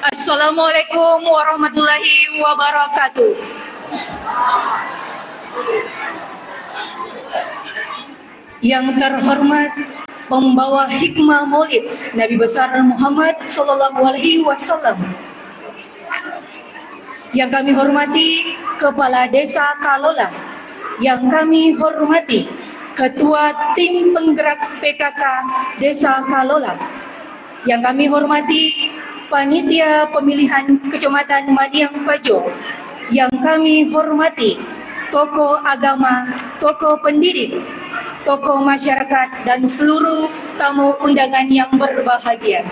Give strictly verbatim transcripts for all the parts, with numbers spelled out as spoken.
Assalamualaikum warahmatullahi wabarakatuh. Yang terhormat pembawa hikmah Maulid Nabi besar Muhammad sallallahu alaihi wasallam. Yang kami hormati Kepala Desa Kalola, yang kami hormati Ketua Tim Penggerak P K K Desa Kalola, yang kami hormati Panitia Pemilihan Kecamatan Madiang Pajo, yang kami hormati tokoh agama, tokoh pendidik, tokoh masyarakat, dan seluruh tamu undangan yang berbahagia.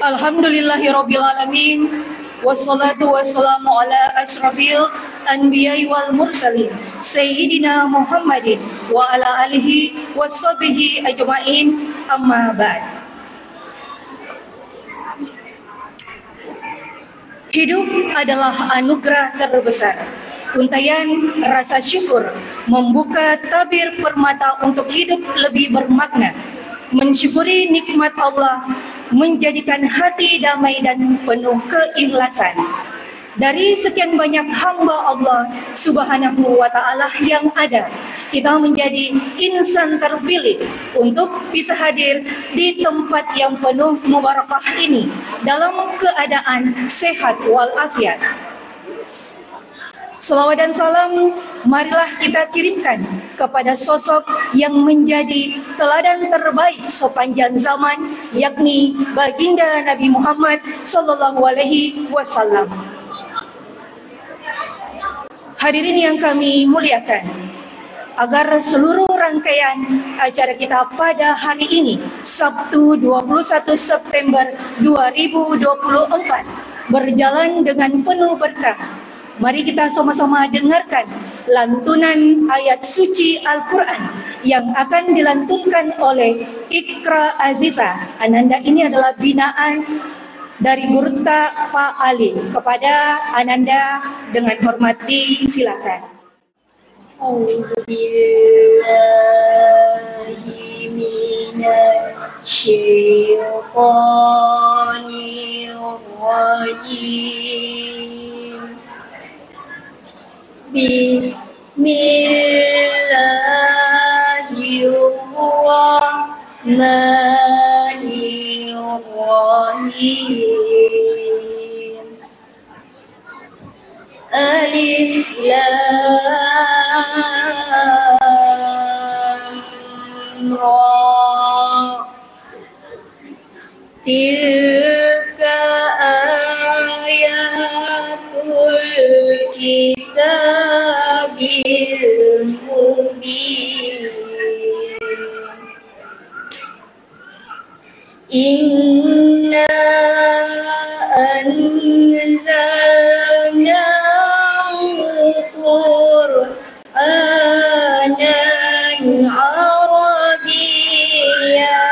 Alhamdulillahirabbil alamin. Wassalatu wassalamu ala asyrafil anbiya'i wal mursalin, sayyidina Muhammadin wa ala alihi wa sahbihi ajma'in, amma ba'd. Hidup adalah anugerah terbesar. Untaian rasa syukur membuka tabir permata untuk hidup lebih bermakna. Mensyukuri nikmat Allah menjadikan hati damai dan penuh keikhlasan. Dari sekian banyak hamba Allah Subhanahu wa Ta'ala yang ada, kita menjadi insan terpilih untuk bisa hadir di tempat yang penuh mubarakah ini dalam keadaan sehat walafiat. Salawat dan salam marilah kita kirimkan kepada sosok yang menjadi teladan terbaik sepanjang zaman, yakni Baginda Nabi Muhammad sallallahu alaihi wasallam. Hadirin yang kami muliakan, agar seluruh rangkaian acara kita pada hari ini, Sabtu dua puluh satu September dua ribu dua puluh empat, berjalan dengan penuh berkah, mari kita sama-sama dengarkan lantunan ayat suci Al-Quran yang akan dilantunkan oleh Ikra Aziza. Ananda ini adalah binaan dari Gurutta Fa Ali kepada Ananda dengan hormat, silakan. أعوذ بالله من الشيطان الرجيم. بسم الله الرحمن الرحيم. ألف لام را. تلك آيات الكتاب المبين. إنا أنزلناه قرآنا عربيا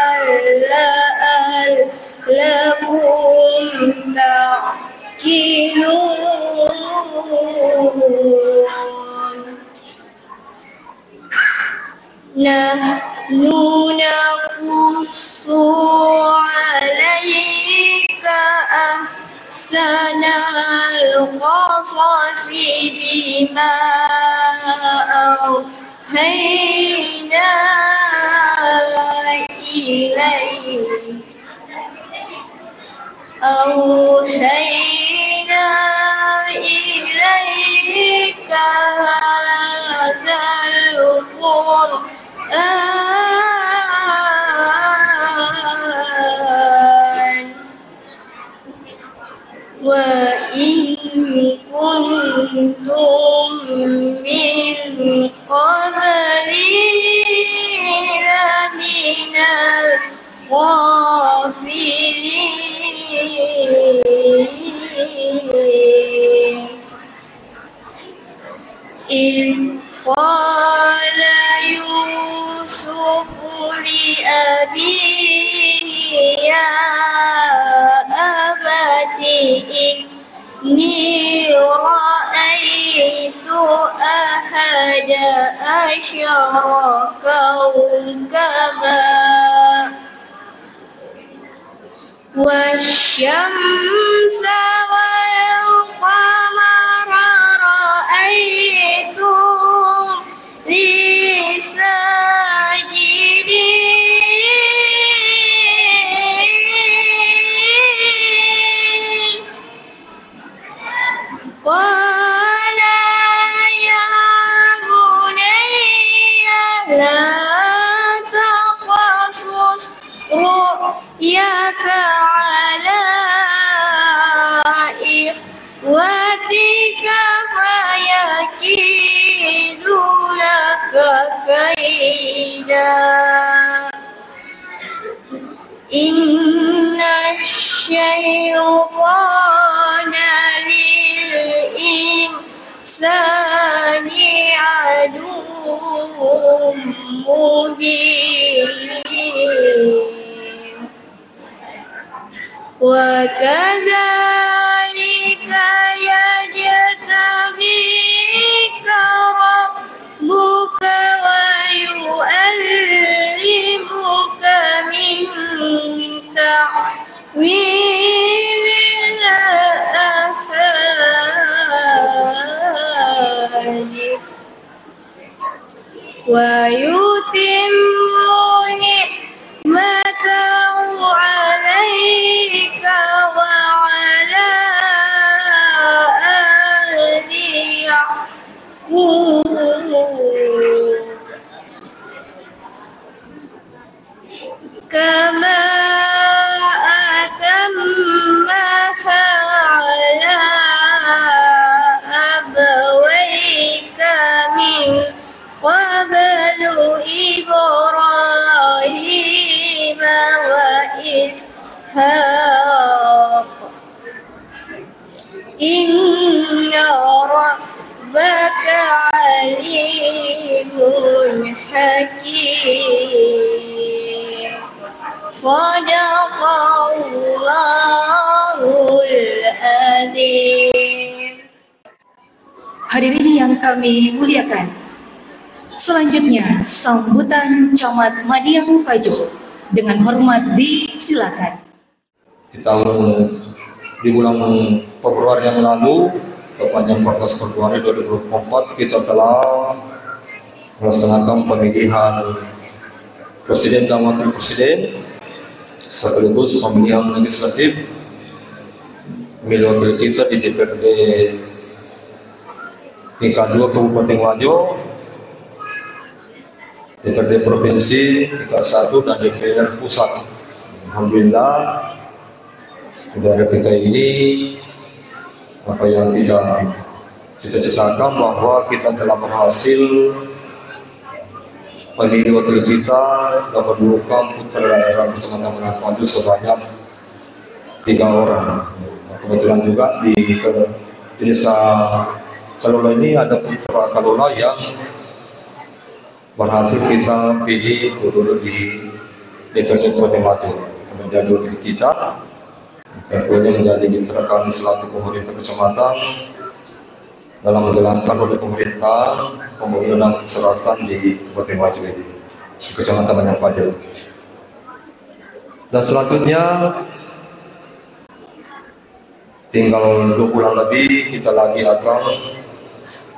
لعلكم تعقلون. نحن نقص عليك أحسن القصص بما أوحينا إليك أوحينا إليك هذا القرآن وإن كنتم من قبله لمن الغافلين. إذ قال يوسف لأبيه يا أبت إني رأيت أحد عشر كوكبا والشمس والقمر رأيته لي ساجدين. قال يا بني لا تقصص رؤياك على إخوتك فيكيدوا لك كيدا. إن الشيطان للإنسان عدو مبين. وكذلك يجتبيك ربك ويعلمك من تأويل الأحاديث ويتم نعمته عليك وعلى آل يعقوب كما أتمها على أبويك من قبل إبراهيم وإسحاق إن ربك عليم حكيم. صدق الله العظيم. Hadirin yang kami muliakan, selanjutnya sambutan Camat Maniang Pajo. Dengan hormat disilakan. Di tahun, di bulan Februari yang lalu, tepatnya empat belas Februari dua ribu dua puluh empat, kita telah melaksanakan pemilihan presiden dan wakil presiden, sekaligus pemilihan legislatif, pemilihan wakil kita di D P R D tingkat dua Kabupaten Wajo, D P R D provinsi tingkat satu, dan D P R pusat. Alhamdulillah, negara kita ini, apa yang kita cita-citakan, bahwa kita telah berhasil memilih wakil kita dan mendudukkan putra daerah Kecamatan Maniang Pajo sebanyak tiga orang. Kebetulan juga di, ke-, di desa Kalola ini ada putra Kalola yang berhasil kita pilih untuk duduk di D P R D Kabupaten Wajo, menjadi wakil kita. Tentunya menjadi mitra kami selaku pemerintah kecamatan dalam menjalankan roda pemerintahan pembangunan dan perseratan di Kabupaten Wajo ini, di Kecamatan Maniang Pajo. Dan selanjutnya, tinggal dua bulan lebih, kita lagi akan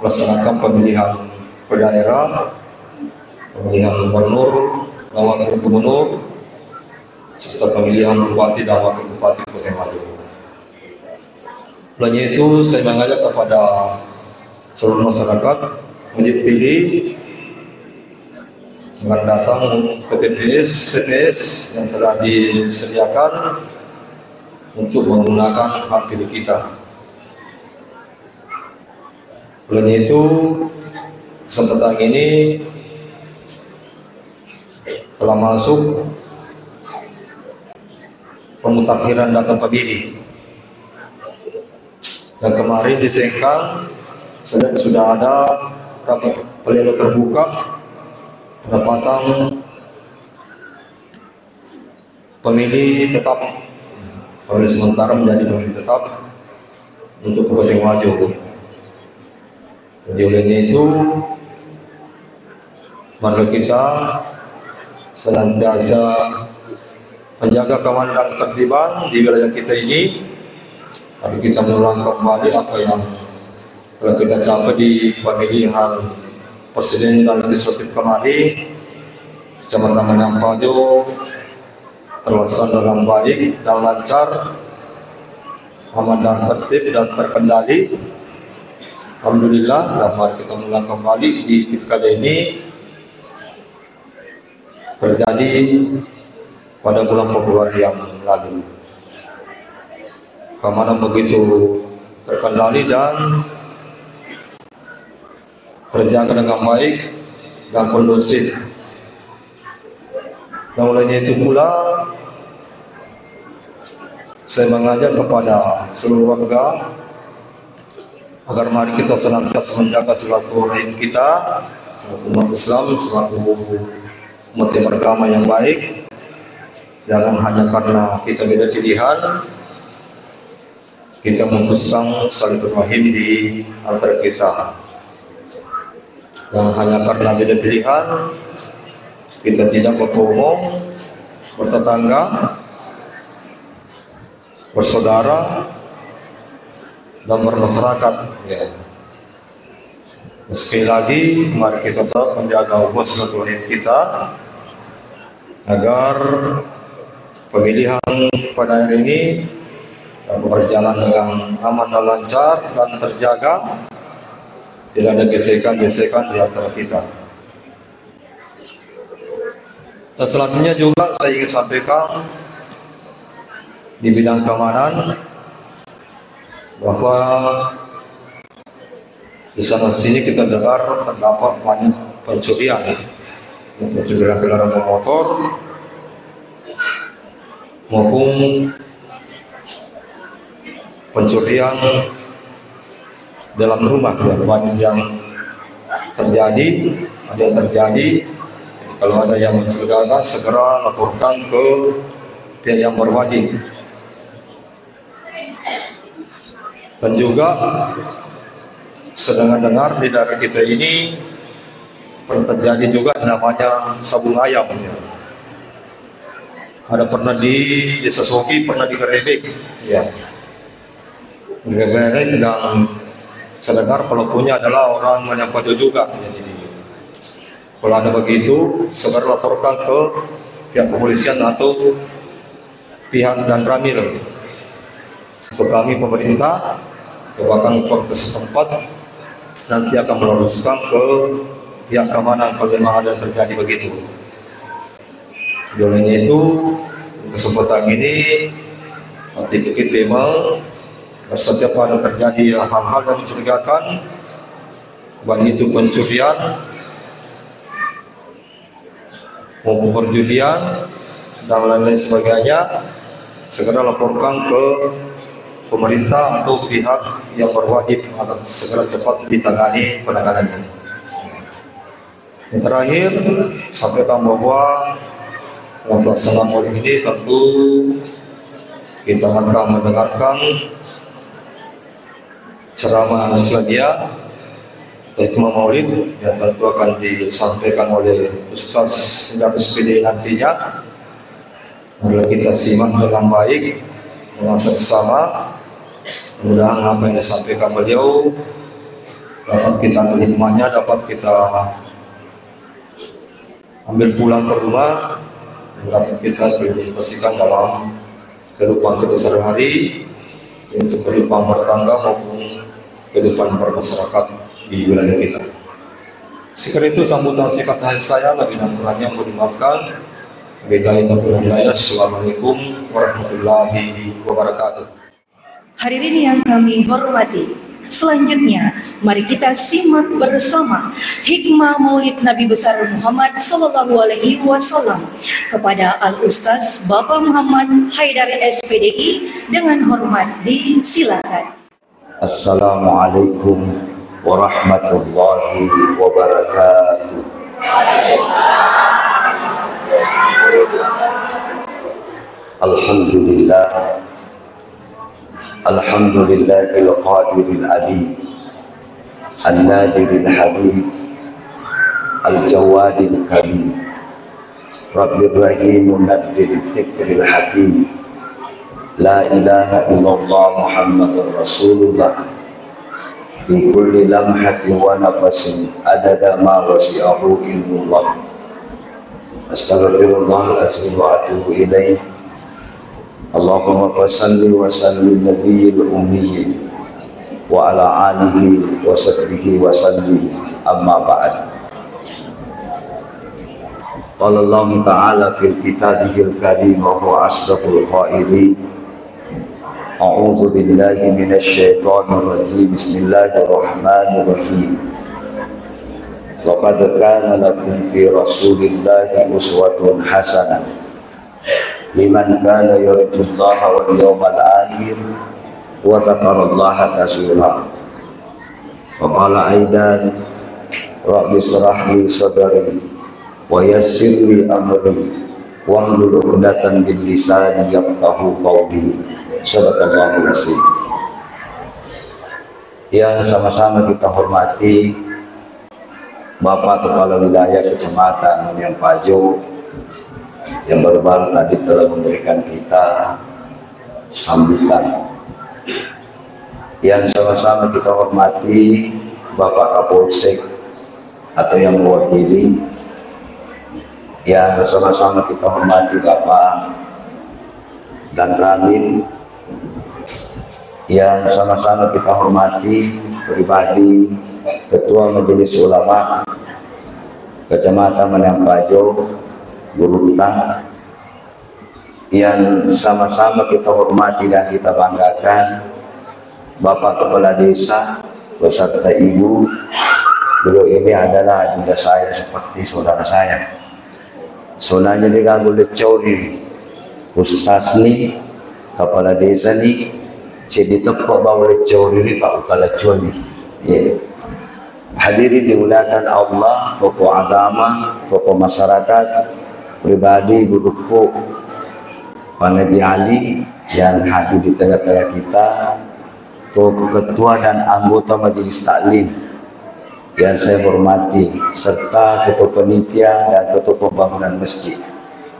melaksanakan pemilihan kepala daerah, pemilihan gubernur, dan wakil gubernur, serta pemilihan bupati dan wakil bupati Kabupaten Wajo. Oleh itu, saya mengajak kepada seluruh masyarakat wajib pilih dengan datang ke T P S, T P S yang telah disediakan untuk menggunakan hak pilih kita. Oleh itu, kesempatan ini telah masuk pemutakhiran data pemilih. Dan kemarin di Sengkang, saya lihat sudah ada rapat pleno terbuka penempatan pemilih tetap, pemilih sementara menjadi pemilih tetap untuk Kabupaten Wajo. Jadi, olehnya itu, mari kita senantiasa Menjaga keamanan dan ketertiban di wilayah kita ini, mari kita mengulang kembali apa yang telah kita capai di pemilihan presiden dan legislatif kemarin. Kecamatan Menampajo terlaksana dengan baik dan lancar, aman dan tertib dan terkendali. Alhamdulillah, dan mari kita mengulang kembali di pilkada ini terjadi pada bulan Februari yang lalu. Keamanan begitu terkendali dan terjaga dengan baik dan kondusif. Dan olehnya itu pula, saya mengajak kepada seluruh warga agar mari kita senantiasa menjaga silaturahim kita selaku umat Islam, selaku umat yang beragama yang baik. Jangan hanya karena kita beda pilihan, kita memutuskan silaturahim di antara kita. Dan hanya karena beda pilihan, kita tidak berkerumun, bertetangga, bersaudara, dan bermasyarakat. Ya. Sekali lagi, mari kita tetap menjaga ukhuwah silaturahim kita, agar pemilihan pada hari ini dapat berjalan dengan aman dan lancar dan terjaga, tidak ada gesekan-gesekan di antara kita. Dan selanjutnya juga saya ingin sampaikan di bidang keamanan bahwa di sana sini kita dengar terdapat banyak pencurian, pencurian kendaraan bermotor maupun pencurian dalam rumah, ya, banyak yang terjadi, ada yang terjadi. Kalau ada yang mencurigakan, segera laporkan ke pihak yang berwajib. Dan juga sedang dengar di daerah kita ini pernah terjadi juga namanya sabung ayam, ya. Ada pernah di Desa Sogi, pernah digerebek, ya. Digerebek dan saya dengar pelakunya adalah orang Menampajo juga, ya. Jadi kalau ada begitu, segera laporkan ke pihak kepolisian atau pihak Danramil. Untuk kami pemerintah, bahkan pemerintah setempat nanti akan meneruskan ke pihak keamanan kalau memang ada terjadi begitu. Olehnya itu, kesempatan ini, Pak Tito Kit memang setiap ada terjadi hal-hal yang mencurigakan, baik itu pencurian maupun perjudian dan lain-lain sebagainya, segera laporkan ke pemerintah atau pihak yang berwajib agar segera cepat ditangani penanganannya. Yang terakhir, sampaikan bahwa pelaksanaan Maulid ini tentu kita akan mendengarkan ceramah Islamiyah, hikmah Maulid, yang tentu akan disampaikan oleh Ustaz dan S P D nantinya. Marilah kita simak dengan baik, dengan seksama. Mudah-mudahan apa yang disampaikan beliau dapat kita ambil hikmahnya, dapat kita ambil pulang ke rumah, dapat kita implementasikan dalam kehidupan kita sehari-hari, untuk kehidupan bertangga maupun kehidupan bermasyarakat di wilayah kita. Sekian itu sambutan singkat dari saya, lebih dan kurangnya mohon dimaafkan. Billahi taufiq wal hidayah. Assalamualaikum warahmatullahi wabarakatuh. Hadirin yang kami hormati, selanjutnya mari kita simak bersama hikmah Maulid Nabi Besar Muhammad Sallallahu Alaihi Wasallam kepada Al Ustaz Bapak Muhammad Haidar, S P D I, dengan hormat disilakan. Assalamualaikum warahmatullahi wabarakatuh. Alhamdulillah. Alhamdulillahil qadiril alim, an-nadiril habib, al-jawadil karim. Rabbir Rahim, nazzil dzikril hakim. La ilaha illallah Muhammadur Rasulullah. Fi kulli lamhatin wa nafasin adada ma wasi'ahu ilmullah. Astaghfirullahal azim wa atubu ilaih. Allahumma fasalli wa sallim nabiyil ummi wa ala alihi wa sahbihi wa sallim. Amma ba'd. Qala Allahu ta'ala fi kitabihil karim wa huwa asdaqul qailin. A'udzu billahi minasy syaithanir rajim. Bismillahirrahmanirrahim. Laqad kana lakum fi Rasulillahi uswatun hasanah liman kana yarjullaha wal yawmal akhir wa dzakarallaha katsira. Wa qala aidan, Rabbi shrah li sadri wa yassir li amri wahlul 'uqdatan min lisani yafqahu qawli. Sadaqallahul azim. Yang sama-sama kita hormati, Bapak Kepala Wilayah Kecamatan Maniang Pajo yang baru-baru tadi telah memberikan kita sambutan. Yang sama-sama kita hormati Bapak Kapolsek atau yang mewakili, yang sama-sama kita hormati Bapak Danramil, yang sama-sama kita hormati pribadi Ketua Majelis Ulama Kecamatan Maniang Pajo, Gurutta, yang sama-sama kita hormati dan kita banggakan, Bapak Kepala Desa beserta Ibu. Beliau ini adalah adinda saya seperti saudara saya. Sonanya de gaga uleccauri, ustaz ni, kepala desa ni, ceddi teppa bawang uleccauri, Pak, ukalaccuanni. Iya. Hadirin dimuliakan Allah, tokoh agama, tokoh masyarakat, pribadi, guruku, Pak Haji Ali yang hadir di tengah-tengah kita, tokoh ketua dan anggota majelis taklim yang saya hormati, serta ketua panitia dan ketua pembangunan masjid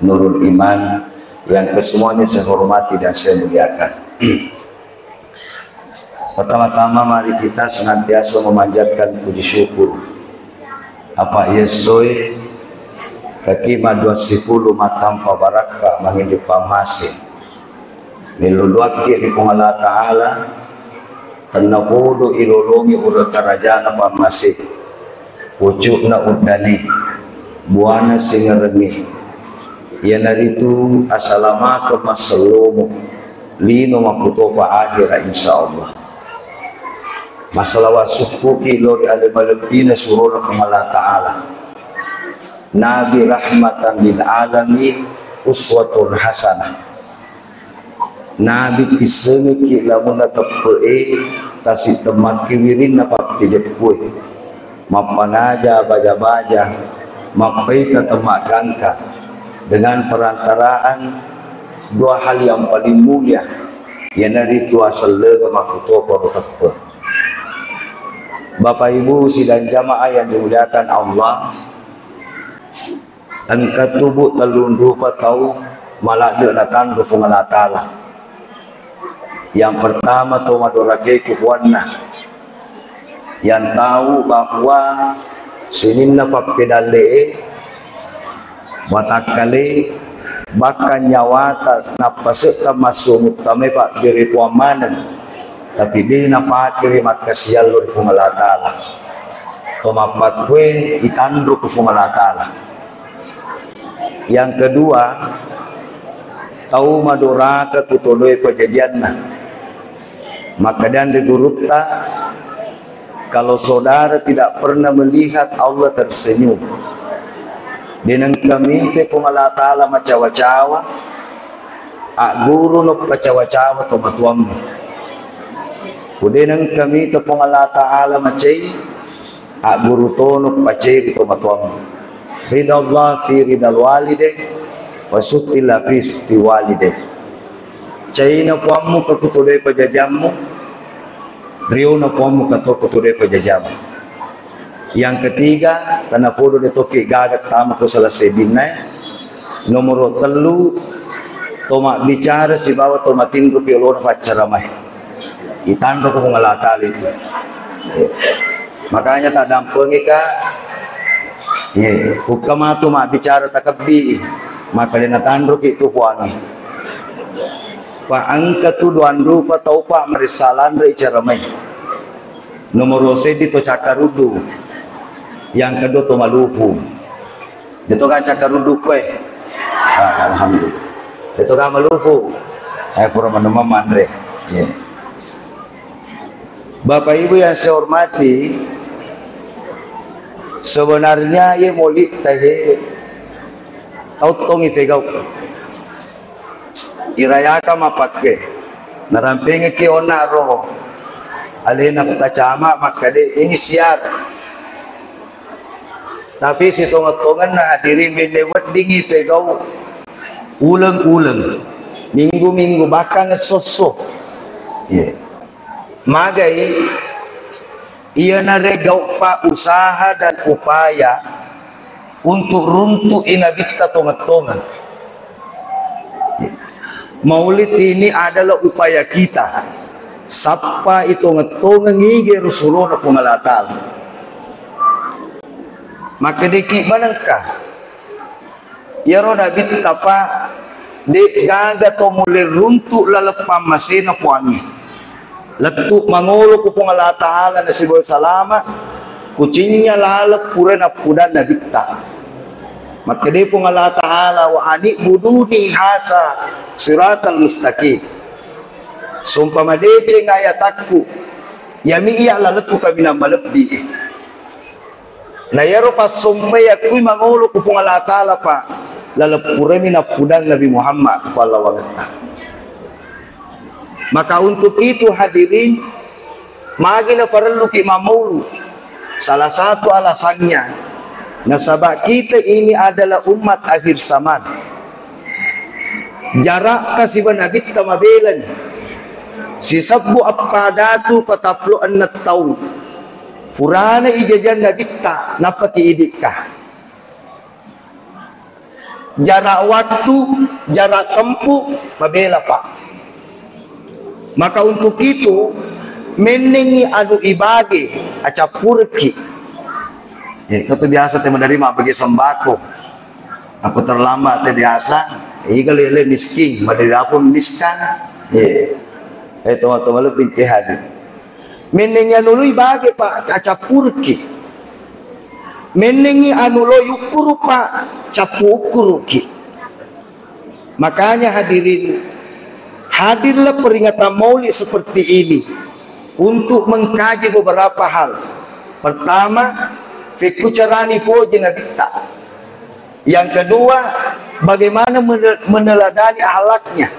Nurul Iman yang kesemuanya saya hormati dan saya muliakan. Pertama-tama, mari kita senantiasa memanjatkan puji syukur. Apa' iya essoe, kaki maddua sipulu mattampa barakka' manginri pammase. Melluduakki ri Puang Allah Ta'ala, tennapodo ilolongi ura karajana pammase. Pucu'na uddane, buana singerengnge, iyanaritu asalamakeng massellomo lino makkutopa ahera, insyaallah. Massalawa sukkuki lao ri ale malebbina surona Puang Allah Ta'ala. Nabi rahmatan lil alamin, uswatun hasanah. Nabi pissengekki lamunna teppe'e, tasitemmakki wirinna pappejeppue, mappangaja baja-baja, mappaita temmaggangka dengan perantaraan dua hal yang paling mulia, iyanaritu asellengeng makkutoparo teppe. Bapak Ibu sidang jamaah yang dimuliakan Allah, Engka tubu tellung rupa tau maladde natanru Fuang Allah Ta'ala. Yang pertama, to madorake ku puanna, yang tahu bahwa sininna pappedalle'e, watakkale, bahkan nyawata nappasetta massu muttamai pabbere puang maneng, tapi de napake makkasiallo ri Fuang Allah Ta'ala. To mappakkue itanru ku Fuang Allah Ta'ala. Yang kedua, tau madoraka ku todoe pajajianna. Makkedan ri gurutta, kalau saudara tidak pernah melihat Allah tersenyum, denengka mite Puang Allah Ta'ala macawa-cawa, agguru no pacawa-cawa to matuammu. Ku denengka mite Puang Allah Ta'ala macai, agguru tono paceri to matuammu. Ridha Allah fi ridhal walide, wa sukhtillah fi sukhti walide. Caina puammu ka kutodoe pajajammu, riona puammu ka to kutodoe pajajammu. Yang ketiga, tanapodo de toki gaga tama ku salah seddinna, Nomoro tellu, to mabbicara sibawa to matinro ki olona faccaramae. Itanro ko Puang Allah Ta'ala itu. Eh, makanya taddampengika, ye, hukka matu mabbicara takebbi, maka de natanro ki tu puangi. Pa engka tu doang rupa tau pa marissa lanre icaramai. Nomoro seddi to cakkaruddu, yang kedua to malufu. Deto ga cakkaruddu koe. Ah, alhamdulillah. Deto ga malufu. Eh, pura manemmang manre. Iya. Bapak Ibu yang saya hormati, sebenarnya ye moli tahe tau tongi pegau. Irayaka mapakke. Narampengekki onna ro alena Fatacama makkade ini siar. Tapi sitongeng-tongenna hadirin, benne weddingi pegau uleng-uleng, minggu-minggu, bahkan esso-esso. Iya. Magai iyana regau pa usaha dan upaya untuk runtu'i nabitta tongeng-tongeng. Maulid ini adalah upaya kita sappa itongeng-tongeng ige rusulona Puang Allah Ta'ala. Makkedeki manengka, iyaro nabitta pa de gaga to mulle runtu laleng pammasena puangnge. Lettu mangolo ku Puang Allah Ta'ala nasibawa salama, kucinnya laleng pura nappudang nabitta. Makkede Puang Allah Ta'ala, "Wa ani buduni hasa siratal mustaqim." Sumpah madeceng ayatakku, yami iya lalekku kaminang malebbi. Na iyaro passompai akkui mangolo ku Puang Allah Ta'ala pa laleng purami nappudang Nabi Muhammad pallawangetta. Maka untuk itu hadirin, magi naparelluki mammaulu? Salah satu alasannya, nasaba kita ini adalah umat akhir zaman. Jarakta siba nabitta mabelani. Sisebbu appadatu patappulo enneng taung. Furana ijajang nabitta, nappaki idikka. Jarak waktu, jarak tempuh, mabela, Pak. Maka untuk itu, mennengi anu ibage, acappureki. Eh, kau tu biasa tema dari mak bagi sembako. Aku terlambat te biasa. Iga lele miskin, madari apa miskan. Eh, eh, teman-teman lebih teh hadir. Mennengi anu lui bage, Pak, acappurki. Mennengi anu lo yukkuru, Pak, cappu ukkuruki. Makanya hadirin, hadirlah peringatan Maulid seperti ini untuk mengkaji beberapa hal. Pertama, fekku carani foji nabitta. Yang kedua, bagaimana mene-, meneladani akhlaknya.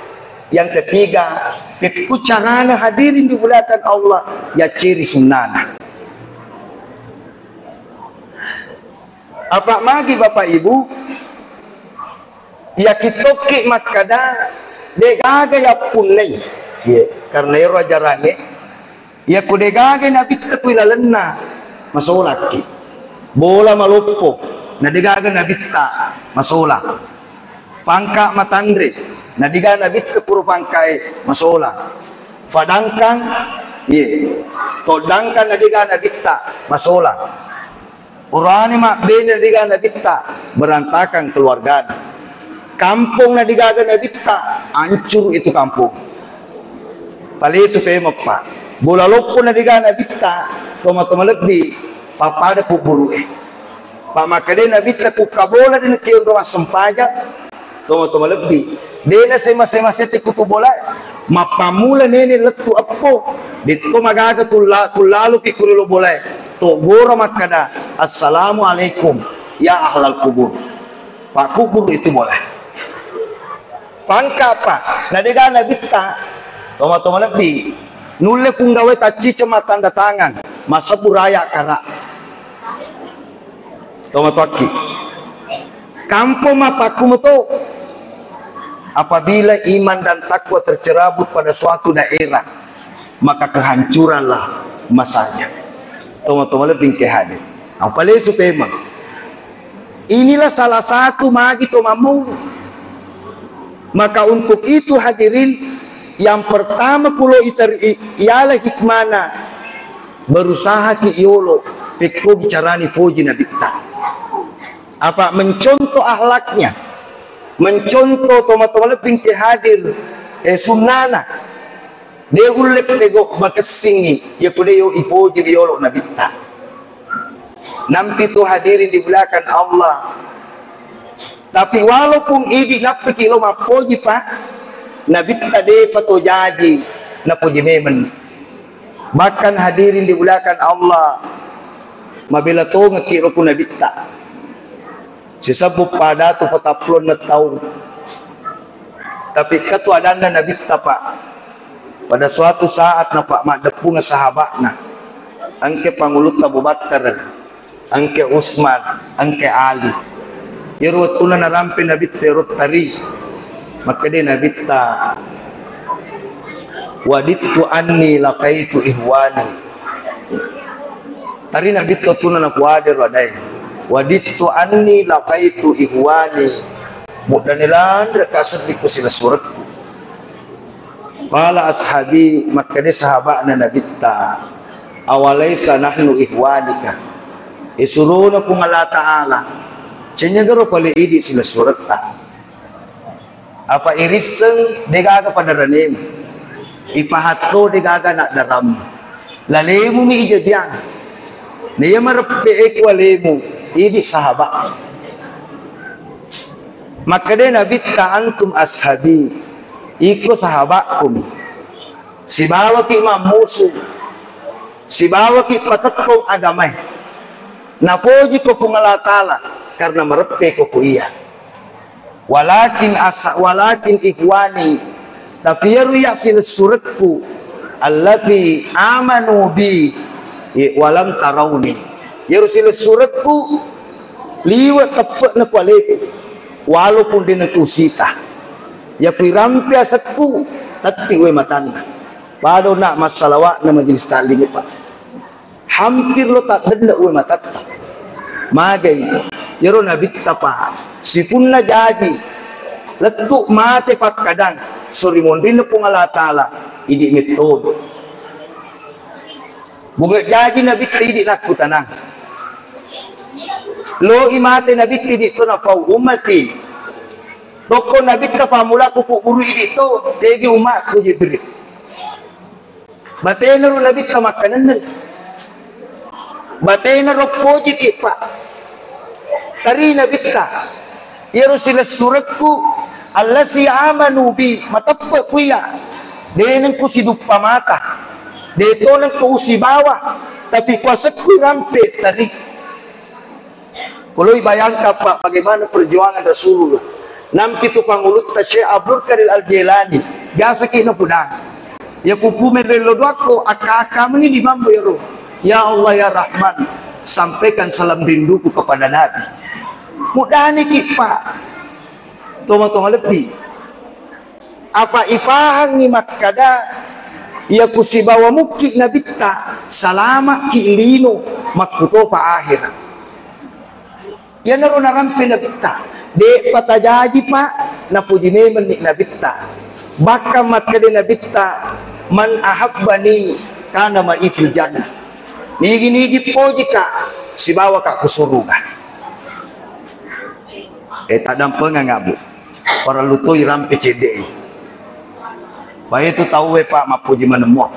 Yang ketiga, fekku carana hadirin dimuliakan Allah, yacceri sunnana. Apa magi Bapak Ibu, yakittokki makkada, degaga yappunnai. Ye, karena ero ajarangnge, yakko degaga nabitta kui lalenna, masolakki. Bola maloppo, na degaga nabitta, masola. Pangka matanre, na degaga nabitta kuro pangkae, masola. Fadangkang, ye, toddangkang na degaga nabitta, masola. Urane mabbene na degaga nabitta, berantakan keluargana. Kampong na degaga nabitta, hancur itu kampong. Palesu pemeppa. Bola loppo na degaga nabitta, toma-toma lebbi, pappada kuburu'e. Pamakkede nabitta kukka bola de nakke onrong assempajang, Toma-toma lebbi. Dena sema-sema sette kutu bola. Mappammula nene lettu eppo. Detto magaga tulla-, tullaluki kuri lo bolae. To gora makkada, "Assalamualaikum ya ahlal kubur." Pakkuburu itu bola. Pangkapa? Na dega nabitta. Toma-toma lebbi. Nulle punggawe taccica mattanda tangan. Masebbu raya kara. Tomatoakki. Kampong mappakkumoto. Apabila iman dan takwa tercerabut pada suatu daerah, maka kehancuranlah masanya. Tomatoa lebbi engke hadir. Apalesu pemeng. Inilah salah satu magi to mammaulu. Maka untuk itu hadirin, yang pertama kulo itar-, i-, iala hikmana, berusaha ki yolo, pekko bicarani poji Nabitta. Apa mencontoh akhlaknya, mencontoh toma-toma lebbing ke hadir, eh, sunnana. De ulle pego makessingi, ya kude yo ipoji yolo Nabitta. Nampi tu hadirin dimuliakan Allah. Tapi walaupun idi nappiki lo mappoji, Pak, Nabitta depa to jaji napoji memeng. Bahkan hadirin dimuliakan Allah, mabela tongekki ro ku Nabitta. Sisebbu pada tu patappulonna taung. Tapi katu adanna Nabitta, Pak. Pada suatu saat napa maddeppungeng sahaba'na. Engke pangulutta Abu Bakar. Engke Utsman, engke Ali. Iyaro wettunna narampe Nabitta ero tari, makkeda Nabitta, "Wadittu anni laqaitu ikhwani." Tari Nabitta wettunna napuada ero adae, "Wadittu anni laqaitu ikhwani." Muddane lanre kaseddikku silessurekku. Qala ashabi, makkeda sahaba'na Nabitta, "Awalaisa nahnu ikhwanika?" Isurona Puang Allah Ta'ala, cennyagaro pale idi silessuretta. Apa irisseng degaga padaranemu, ipahatto degaga naddarammu. Lalemumi ijajiang. Naiya mareppe e ku alemu, idi sahaba. Makkeda Nabitta, "Antum ashabi." Iko sahabakkumi. Sibawaki mammusu. Sibawaki patekkong agamae. Napoji ko Puang Allah Ta'ala karena mareppe ko ku iya. Walakin asa-, walakin ikhwani, tapi iyaro iya silessurekku, allati amanu bi, i-, walam tarauni. Iyaro silessurekku liwe teppe'na ku aleku, walaupun de nengku usita. Yaku irampe asekku, tetti we matanna. Padona massalawa'na majelis taklim, Pak. Hampir lo taddenne uwe matatta. Magai, iyaro Nabitta, Pak, sipunna jaji lettu mate pakkadang sori monrinna Puang Allah Ta'ala, idi metto. Bunge jaji Nabitta idi nakkutanang. Lo i mate Nabitta idi to napau ummati. Tokko Nabitta pammula ku kuburu idi to, tegi umatku Jibril. Batena ro Nabitta makkanenneng. Batena ro pojiki, Pak. Tari Nabitta. Iyaro silessurekku, allasi amanu bi, mateppe ku iya. De nengku siduppa mata. De to nengku usibawa. Tapi kuasekku rampe tari. Koloi bayangkan, Pak, bagaimana perjuangan Rasulullah. Nampi tu pangulutta Syekh Abdul Qadir Al-Jailani, biasa ki napudang. Ya kupu merello duakko, akka-akka meni limammu ero. Ya Allah, ya Rahman, sampaikan salam rinduku kepada Nabi. Mudani ki, Pak. Toma-toma lebbi. Apa ifahangngi makkada, iya kusibawa mukki Nabitta, salama'ki lino makkutopa ahera. Iyanaro narampe Nabitta, de'pa tajaji, Pak, napuji memenni Nabitta. Bahkan makkeda Nabitta, "Man ahabbani kana ma'i fil jannah." Nigi-nigi pojika, sibawaka ku suruga. Eh, taddampengang, Bu. Parellu toi rampe cedde'i. Paetu tauwe, Pak, mappoji manemmo.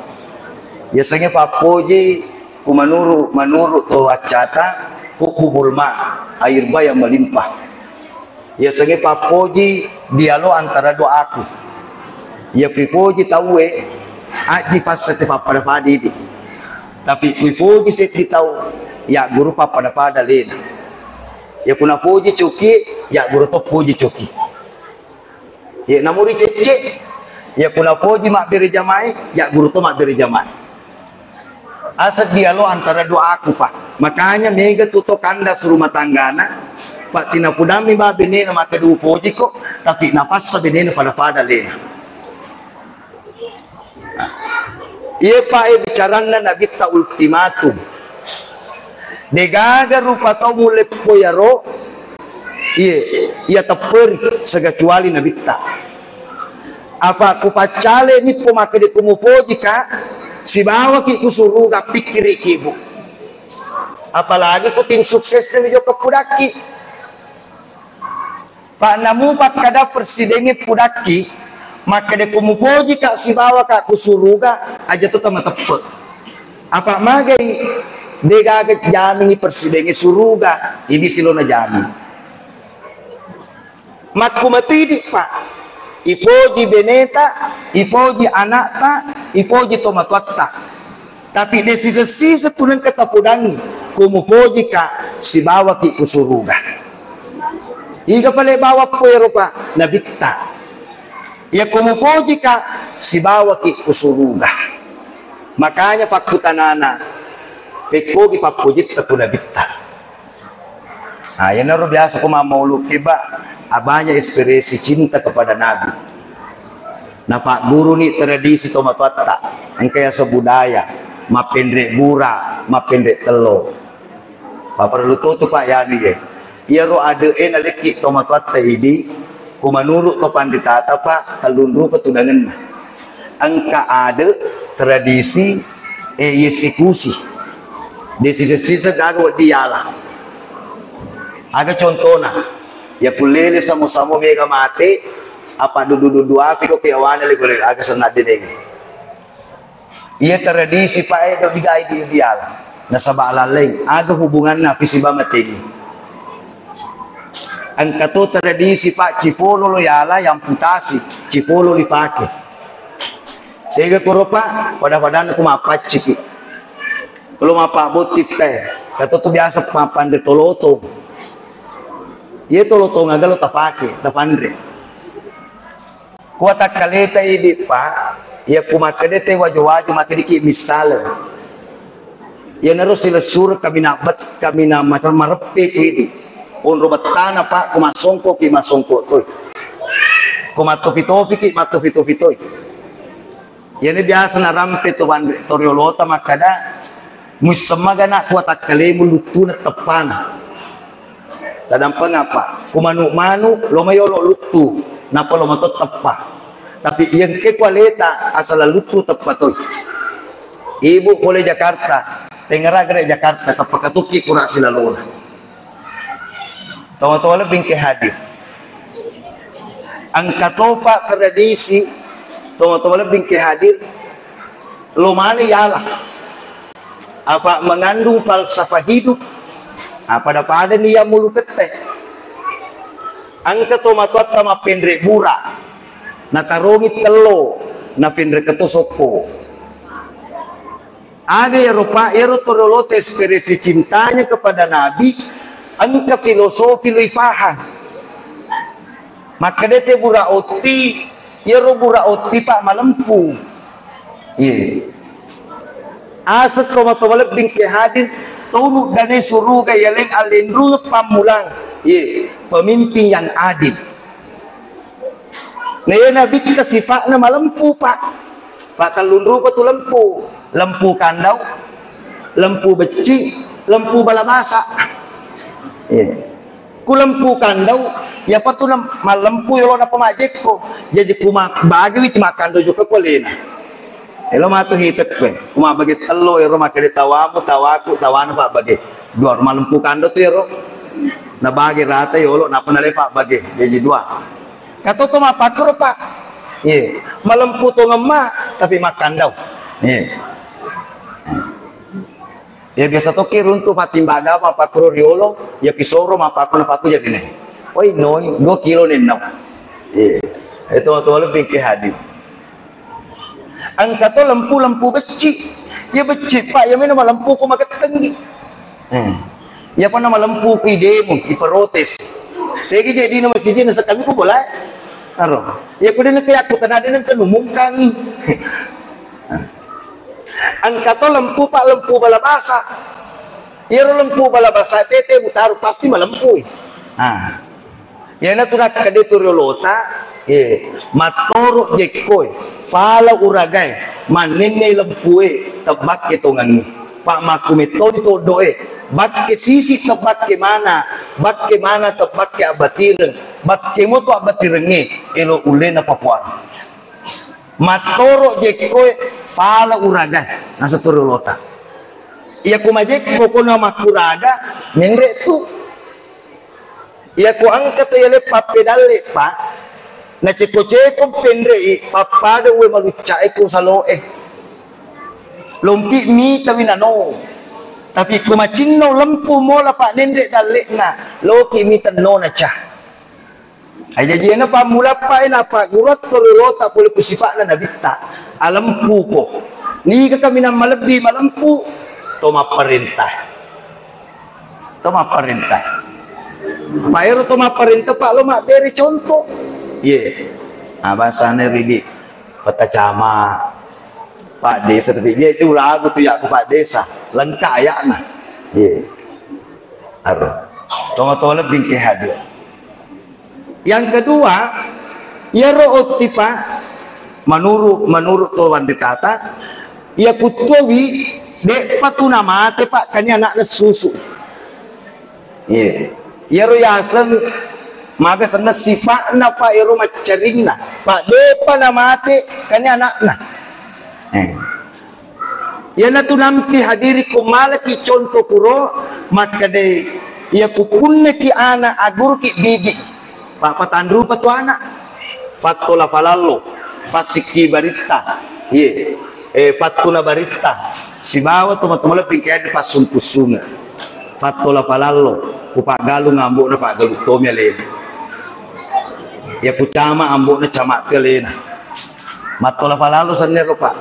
Yasengnge pappoji ku manuru, manuru to accata, hubbu bulma, air ba yang melimpah. Yasengnge pappoji dialog antara doaku. Iya kuipoji tauwe, aji passate pappada-pada idi. Tapi kuipoji seddi tau, yagguru pappada-pada lena. Iya kunapoji coki, yagguru to poji coki. Iya namuri cecce, iya kunapoji mabbere jamae, yagguru to mabbere jamae. Aseng dialog antara doaku, Pak. Makanya mega tu to kandas rumah tanggana, Pak, tinapudammi ba benena makkeda upojiko, tapi nafassa benena pada-pada lena. Iye, Pak, e bicaranna Nabitta ultimatum. Degaga rupa tau muleppo yaro, iye, iya tepperi sekecuali Nabitta. Apa kupaccaleni po makkeda kumupojika, sibawaki ku suruga, pikkiriki, Bu. Apalagi ku tim sukses mi jokka pudakki. Fa namu pakkada presidengnge pudakki, makkeda kumupojika sibawaka ku suruga, aja to tamateppe. Apa magai, degaga jamingi presidengnge suruga, ini silona jamin. Makkumatuidi, Pak. Ipoji beneta, ipoji anakta, ipoji tomatoatta. Tapi de siseng-siseng tu nengka tapodangi, kumupojika sibawaki ku suruga. Iga pale bawappo ero, Pak? Nabitta. Iya kumupojika sibawaki ku suruga. Makanya pakkutanana, pekkogi pappojitta ku nabitta. Nah, iyanaro biasa ko mammauluki, Pak, abanya ekspresi cinta kepada Nabi. Napagguruni tradisi tomatoatta, engka yaseng budaya, mappenre bura, mappenre tello. Paparellu to tu, Pak, yani ye. Iyaro ade'e nalekki tomatoatta idi, ku menurut to panritata, Pak, tellung rupa tudangenna. Engka ade, tradisi, e, eksekusi. De siseng-siseng gaga wedding yala. Aga contona, ya kullele samo-samo mega mate, apa dudu-dudu api ko ke awane le gole aga senna denenge. Iya tradisi, Pak, e, do digai di diala. Nasaba alalleng, aga hubunganna fi siba mateni. Engka to tradisi, Pak, cipolo lo yala, yang putasi, cipolo lipake. Tega koro, Pak, pada-padana ku mappacciki. Lo mappabotti te, kato tu biasa mappanre tolotong. Iya tolotong aga lo tapake, tapanre. Kuatakkaleta idi, Pak, iya ku makkeda te wajo-wajo makkediki misale. Iyanaro silessure kamina bet-, kamina masal mareppe ku idi. Onro bettana, Pak, ku massongko ki massongko toi. Ku mattopi-topi ki mattopi-topi toi. Iyana biasa narampe to banre-, to riolota makkada, muisseng magana kuatakkalemu luttuna teppana. Tadampeng apa? Ku manu-manu, lo mayolo luttu, nappa lo mato teppa. Tapi iyengke kualeta asala luttu teppa toi. Ibu pole Jakarta, tengara gere Jakarta, teppa katukki kura silalona. Toma-toma lebbi engke hadir. Engka topa tradisi, toma-toma lebbi engke hadir, lo mani yala. Apa mengandung falsafah hidup. Apa pada-pada ni yang mulu kette. Engka tomatoatta mappenre bura. Natarongi tello, napenre keto sokko. Aga iyaro, Pak, iyaro to riolote ekspresi cintanya kepada Nabi, engka filosofi lo ipahang. Makkeda te bura otti, iyaro bura otti, Pak, malempu. Iya. Aseng to mato malebbing ke hadir, tonu dane suruga yaleng allenrung pammulang. Iya, pemimpin yang adil. Na iya nabitta sifa'na malempu, Pak. Fa tellung rupa tu lempu. Lempu kandau, lempu becci, lempu bala basa. Iya. Ku lempu kandau, iyapa tu na-, malempu yolo nappa majjekko. Jaji ku ma-, bagi witi makkandau jokka ku alena. Elo matu hitek kue. Ku mabbage tello ero makkeda tawamu, tawaku, tawana pabbage. Dua, malempu kandau tu ero. Nabage rata yolo, nappa nale pabbage. Jaji dua. Katoto mappakkoro, Pak. Iya. Malempu tongemma, tapi makkandau. Iya. Ya biasa tokki runtu pattimbaga mappakkoro riolo, ya pisoro mappakkoro napakku jadi ne. Oi, noi, dua kilo nenno. Iya. Itu to lebbi ke hadir. Engka to lempu-lempu becci. Ya becci, Pak, ya mena malempu ko magettengi. Eh. Ya pernah malempu ku idemo, iprotes. Tegi jadi nama siji nasa kami ku bola. Aro. Ya ku dene ke aku tanah dene ke numungkangi. Engka to lempu, Pak, lempu bala basa. Iyaro lempu bala basa tete mutaru pasti malempui. Nah, iyanatu nakkeda tu riolota, eh, mattoro jekkoe, fala uragae, mannenne lempue, tebbakke tongangngi. Pak makku mettoni toddoe, bakke sisi tebbakke mana, bakke mana tebbakke abbatireng, bakke moto abbatirengnge, elo ullena papuang. Mattoro jekkoe fala uraga, naseng turi olota. Iya ku majekko ko na makkuraga, menre tu. Iya ku engka to yale pappedalle, Pak, naceko-ceko penrei, pappada uwe maluccae ku saloe. Lompi mitawi nano. Tapi ko macinno lempu mola, Pak, nenre dalle'na, loki mitenno naca. Ai jaji ena pammulappa ena pagguruang torolota pole ku sipa'na nabitta. Alempuko. Niga kaminang malebbi malempu? To mapparenta. To mapparenta. Apa ero to mapparenta, Pak, lo mabbere contoh. Ye. Ah, bahasane ridi. Peta camat. Pak Desa, tapi dia itu ragu tu ya, Pak Desa. Lengkap ayakna. Ye. Aro. Toma-toma lebih ke hadir. Yang kedua, iyaro otti, Pak, menurut, menurut to Panditata, iya kuttuawi, de'pa tu namate, Pak, kani anakna susu. Iya. Iyaro yaseng maga senna sifa'na, Pak, iyaro maccarinna, Pak, de'pa namate kani anakna. Eh. Iyanatu nampi hadiri ku malaki contoh kuro, makkedai, iya ku punnaki ana, agguruki bibi. Pak, patanrupa tu ana. Fattola falallo, fassikki baritta. Iye. Eh, fattuna baritta. Sibawa toma-toma lebbi engka passung-pussunge. Fattola falallo, ku paggalung ambo'na paggalung tomi alena. Iya ku cama ambo'na cama tu alena. Mattola falalo sennero, Pak.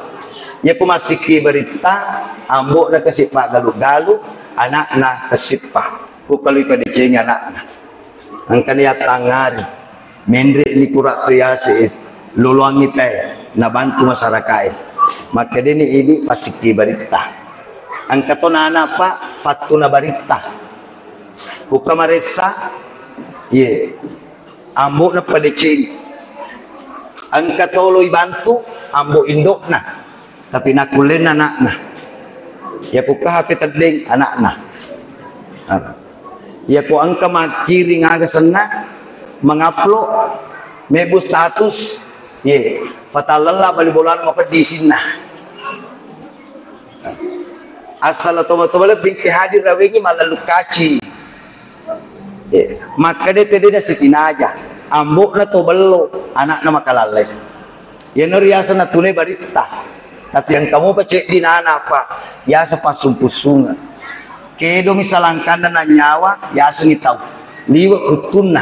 Iya ku massikki baritta, ambo'na kasi paggalu-galu, anakna kasippa. Ku kalui padecengi anakna. Engkani yattangngari. Menre ni kura tu yase, loloangi tae, nabantu masyarakae. Makkedeni idi massikki baritta. Engka to nana, Pak, fattuna baritta. Ku kamaressa, ye. Ambo'na padecengi. Engka tolo ibantu, ambo indo'na. Tapi nakkullenna anakna. Iya ku H P teddeng anakna. Iya ku engka makkiring aga senna, mengupload, mebbu status, ye, fatallella bali bolana mapeddi isinna. Asal toma-toma lebbi engka hadir rawengi mallalu kaci. Eh, makkeda tedena sitinaja, ambo'na to bello, anakna makalalle. Iyana riaseng natunai baritta. Tapi engka mopa ceddi nana, Pak, yaseng passung-pussunge. Kedomi salangkanna nanyawa, yasengi tau. Liwe kuttunna.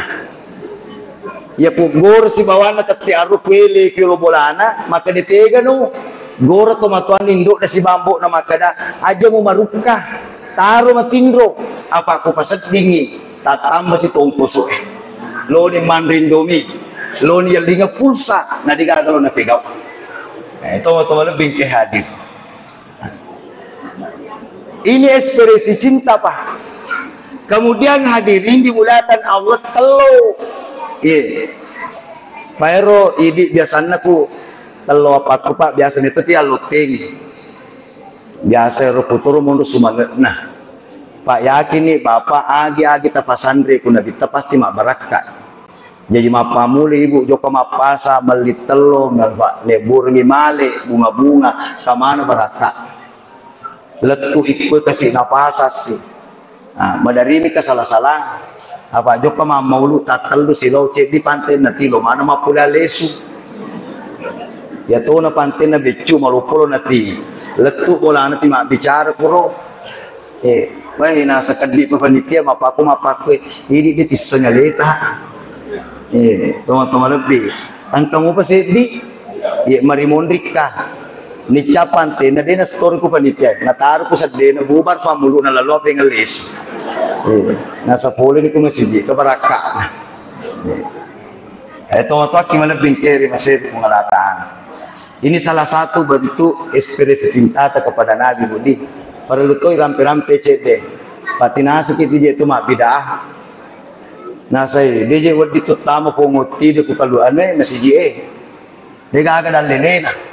Iya ku goro sibawanna tette arro kuele ki yolo bolana, makkeda tegano, goro tomatoanna indo'na sibawa ambo'na makkeda, aja mu marukka, taro matinro, apa ku paseddingi, tattamba si tongkoso'e. Loni manre indomie, loni yellinga pulsa, na degaga lo napegau. Eh, toma-toma lebbi engka hadir. Ini ekspresi cinta, Pak. Kemudian hadirin dimuliakan Allah, tello. Iya. Paero idi biasanna ku tello apakku, Pak, biasa itu ti allottengi. Biasa ero puturu mundu sumange'na. Pak, yakini Bapak agi-agi tapasanre ku nabitta pasti mabbarakka. Jaji mappammula ibu jokka mappasa, melli tello, mebburengngi male, bunga-bunga, kamana barakka. Lettu ikkue kasi napasassi. Ah, madarimi ka sala-sala. Apa jokka mammaulu tattellu silao ceddi pantenna tilo mana mappula lesu. Ya tona pantenna beccu maloppo lo nati. Lettu bolana ti mabbicara kuro. Eh, wai nasa keddi pa panitia mappaku mappaku, eh, idi di tisseng aleta. Eh, toma-toma lebbi. Engka mupa seddi, eh, marimonrikka. Nicca pantenna de na story ku panitia, nataru ku seddena bubar pammuluna lalu apa yang lesu. Eh, nasa pole ni ku masiji, ke barakka. Eh, eh, toma-toma ki malebbi engke ri masih ku ngalatan. Ini salah satu bentuk ekspresi cintata kepada Nabi, Budi. Parellu toi rampe-rampe cedde. Patinasaki tije tu mabbidah. Nasai, deje weddi tuttama pongotti de ku kaluane masiji e. Degaga dallelena.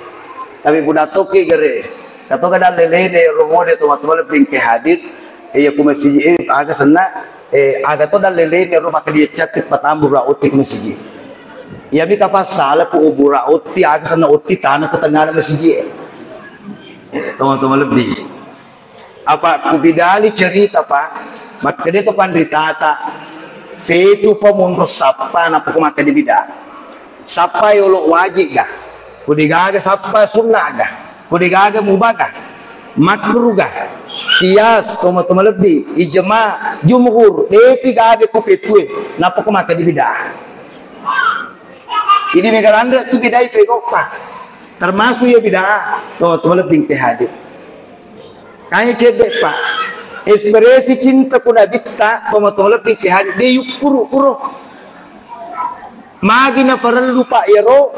Tapi buda toki gere. Katoga dallelena ro mode to matuma lebbi engke hadir. Iya ku masiji e aga senna. Eh, aga to dallelena ro maka dia catti patambu ra otti ku masiji. Iyami kapassala ku ubura otti, aga senna otti tana ku tengngana masiji e. Toma-toma lebbi. Apa ku bidali cerita, Pak, makkeda to panritata, fetu pa monro sappa, nappa ku makkeda bida. Sappa yolo wajib ga? Ku degaga sappa sunna ga? Ku degaga mubaga? Makruh ga? Qiyas, toma-toma lebbi, ijma, jumhur, depi gaga ku fetue, nappa ku makkeda bida. Idi mega lanre tu bidai fegoppa. Termasuk ya bida, toma-toma lebbi ke hadir. Kaya cedde, Pak. Ekspresi cinta ku nabitta, toma-toma lebbi ke hadir. De yukkuru kuro. Magi na farellu, Pak, yero,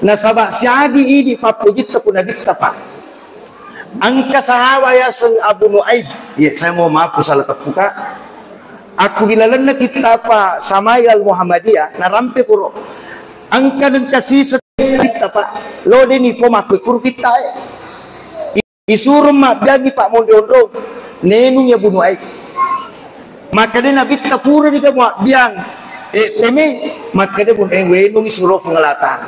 nasaba siagi idi pappojitta ku nabitta, Pak. Engka sahabat yaseng Abu Nuaib. Iya, saya mohon maaf ku salah teppu, Kak. Aku bilalenna kittapa Samail Al-Muhammadiyah, narampe kuro. Engka nengka sisa kitta, Pak. Lo deni po makku kuru kitta e. Isuro mabbiangi, Pak, monro-onro. Nenung ya Abu Nuaib. Makkeda nabitta pura di kamu abbiang. Eh, teme, makkeda Abu Nuaib wenung isuro Puang Allah Ta'ala.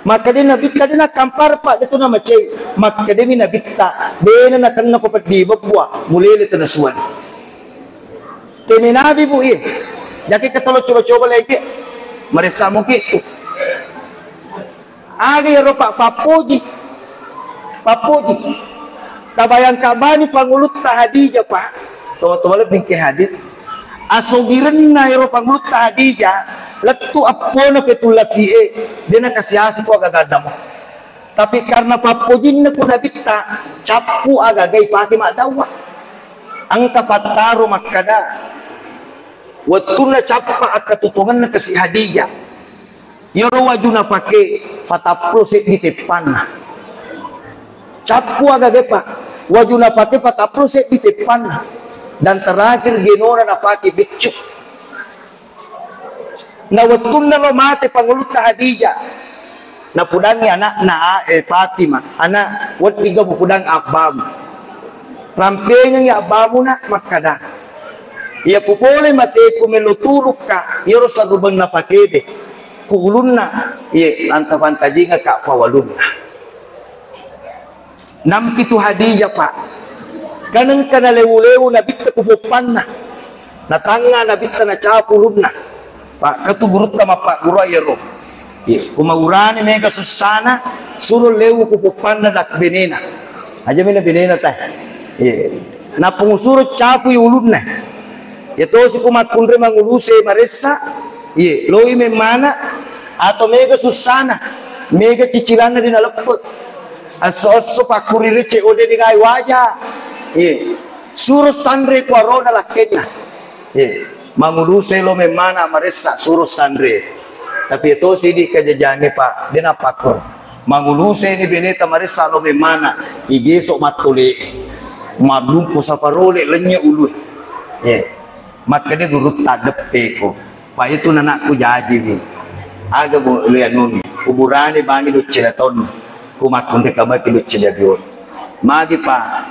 Makkeda nabitta de nakampar, Pak, de tu namacei. Makkeda mi nabitta, bena nakenna ko peddi bebbua, mulele tena suwani. Teme nabi, Bu, iye. Jaki ketolo coba-coba lagi. Maressa muki tu. Aga yaro, Pak, pappoji. Pappoji. Tabayangka bani pangulutta Hadijah, Pak. Toma-toma lebbi ke hadir. Asogirenna yaro pangulutta Hadijah, lettu appona Fetullah fi'e, de nakasi-asi ko aga-aga damo. Tapi karena pappojinna ku nabitta, cappu aga-aga ipake maddawa. Engka pattaro makkada, wettunna cappa akkatutongenna kasi Hadijah. Iyaro waju napake patappulo seddi teppanna. Cappu aga-aga, Pak. Waju napake patappulo seddi teppanna. Dan terakhir genona napake beccu. Na wettunna lo mate pangulutta Hadijah, napudangi anakna, eh, Fatimah, "Anak, weddiga mupudang abbamu." Rampengengi abbamu, Nak, makkada, "Iya kupole mateku melo tulukka, iyaro sarubeng napakede ku ulunna, iye lanta fantajingaka pawalunna." Nampi tu Hadijah, Pak. Kan engka nalewu-lewu nabitta ku poppanna. Natangnga nabitta nacapu ulunna. Pak, katu gurutta mappagguru iyaro. Iya, ku maurane mega sussana, suro lewu ku poppanna dak benena. Aja mena benena ta. Iya. Nappa musuro capui ulunna. Iya tosi ku makkunrai manguluse maressa. Iye, loi memmana atau mega sussana, mega cicilanna de naleppe. Esso-esso pakkurire C O D de gai waja. Iye, suro sanre ku arona lakkenna. Iye, manguluse lo memmana maressa suro sanre. Tapi etosi di kajajange, Pak, de napakkur. Manguluse ni beneta maressa lo memmana, igeso mattole. Mallumpu saparole lennye ulue. Iye. Makkeda gurutta, "Deppeko. Pa itu nanakku jajiwi. Aga bu lianuni. Kuburane bangi duccina taunna. Ku makkunrai kamaki duccina bion. Magi pa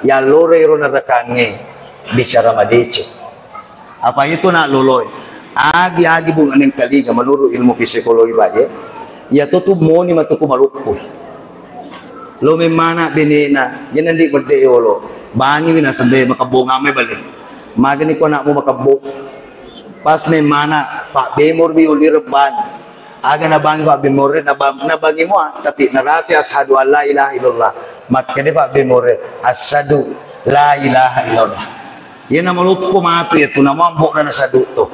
yallora ero narakangnge bicara madeceng." Apa itu nak loloi. Agi-agi bu nengkalinga menurut ilmu psikologi baye. Iya to tu moni matuku maluppu. Lo memmana benena, jena ndi medde yolo. Bangi wina sende makebbo ngamme bale. Magani ko anakmu makebbo. Pas memmana, Pak Bemor bi ulireng bangi. Aga nabangi Pak Bemor, nabang-, nabangi mua, tapi narapi asyhadu an la ilaha illallah. Makkede Pak Bemor, "Asyhadu la ilaha illallah." Iya namaloppo matu ya tu namambo na nasadu to.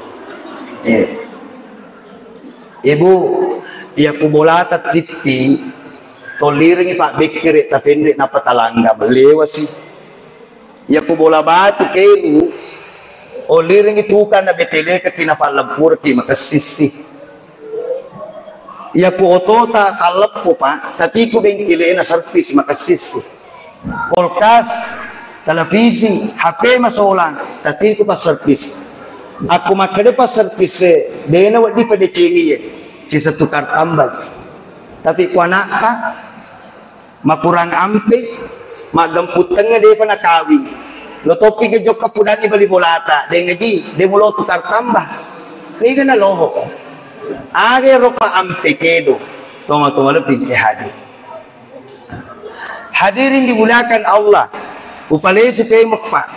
Iya. Ibu, iya ku bolata titti, tollirengi Pak Bekkere tapendek napa talangga, lewasi. Iya ku bola batu keru, ollirengi tukang na betelekaki na pallempuraki makessissi. Iya ku otota talleppo, Pak, tatiku bengkelena servis makessissi. Kulkas, televisi, H P masolang, tatiku passervis. Aku makkeda passervis e, dena wedding padecengi ye, sisa tukar tambah. Tapi ku anakta, makurang ampe, maggempu tengnga depa nakawing. Lo topi ke jokka pudangi bali bolata, de ngaji, de mulo tukar tambah. Mega na loho. Aga ero pa ampe kedo, toma-toma lebbi engke hadir. Hadirin dimuliakan Allah, ufalesu pemeppa.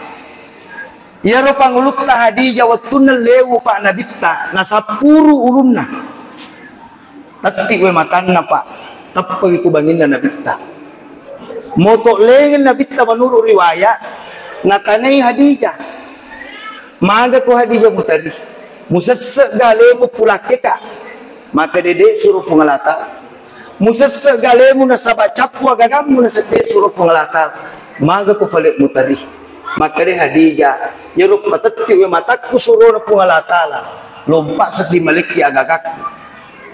Iyaro pangulutta Hadijah wettunna lewu pa nabitta, nasappuru ulunna. Tetti we matanna, Pak. Teppewi ku banginna nabitta. Moto lengeng nabitta menurut riwayat, natanai Hadijah. Maga ko Hadijah mutari? Musesse galemu pulakkeka? Maka dede suro Puang Allah Ta'ala. Musesse galemu nasaba cappu agagammu nasedde suro Puang Allah Ta'ala. Maga ko fale mutari? Makkeda Hadijah, iyaro patetti we matakku surona Puang Allah Ta'ala, lompa seddi malekki agagakku.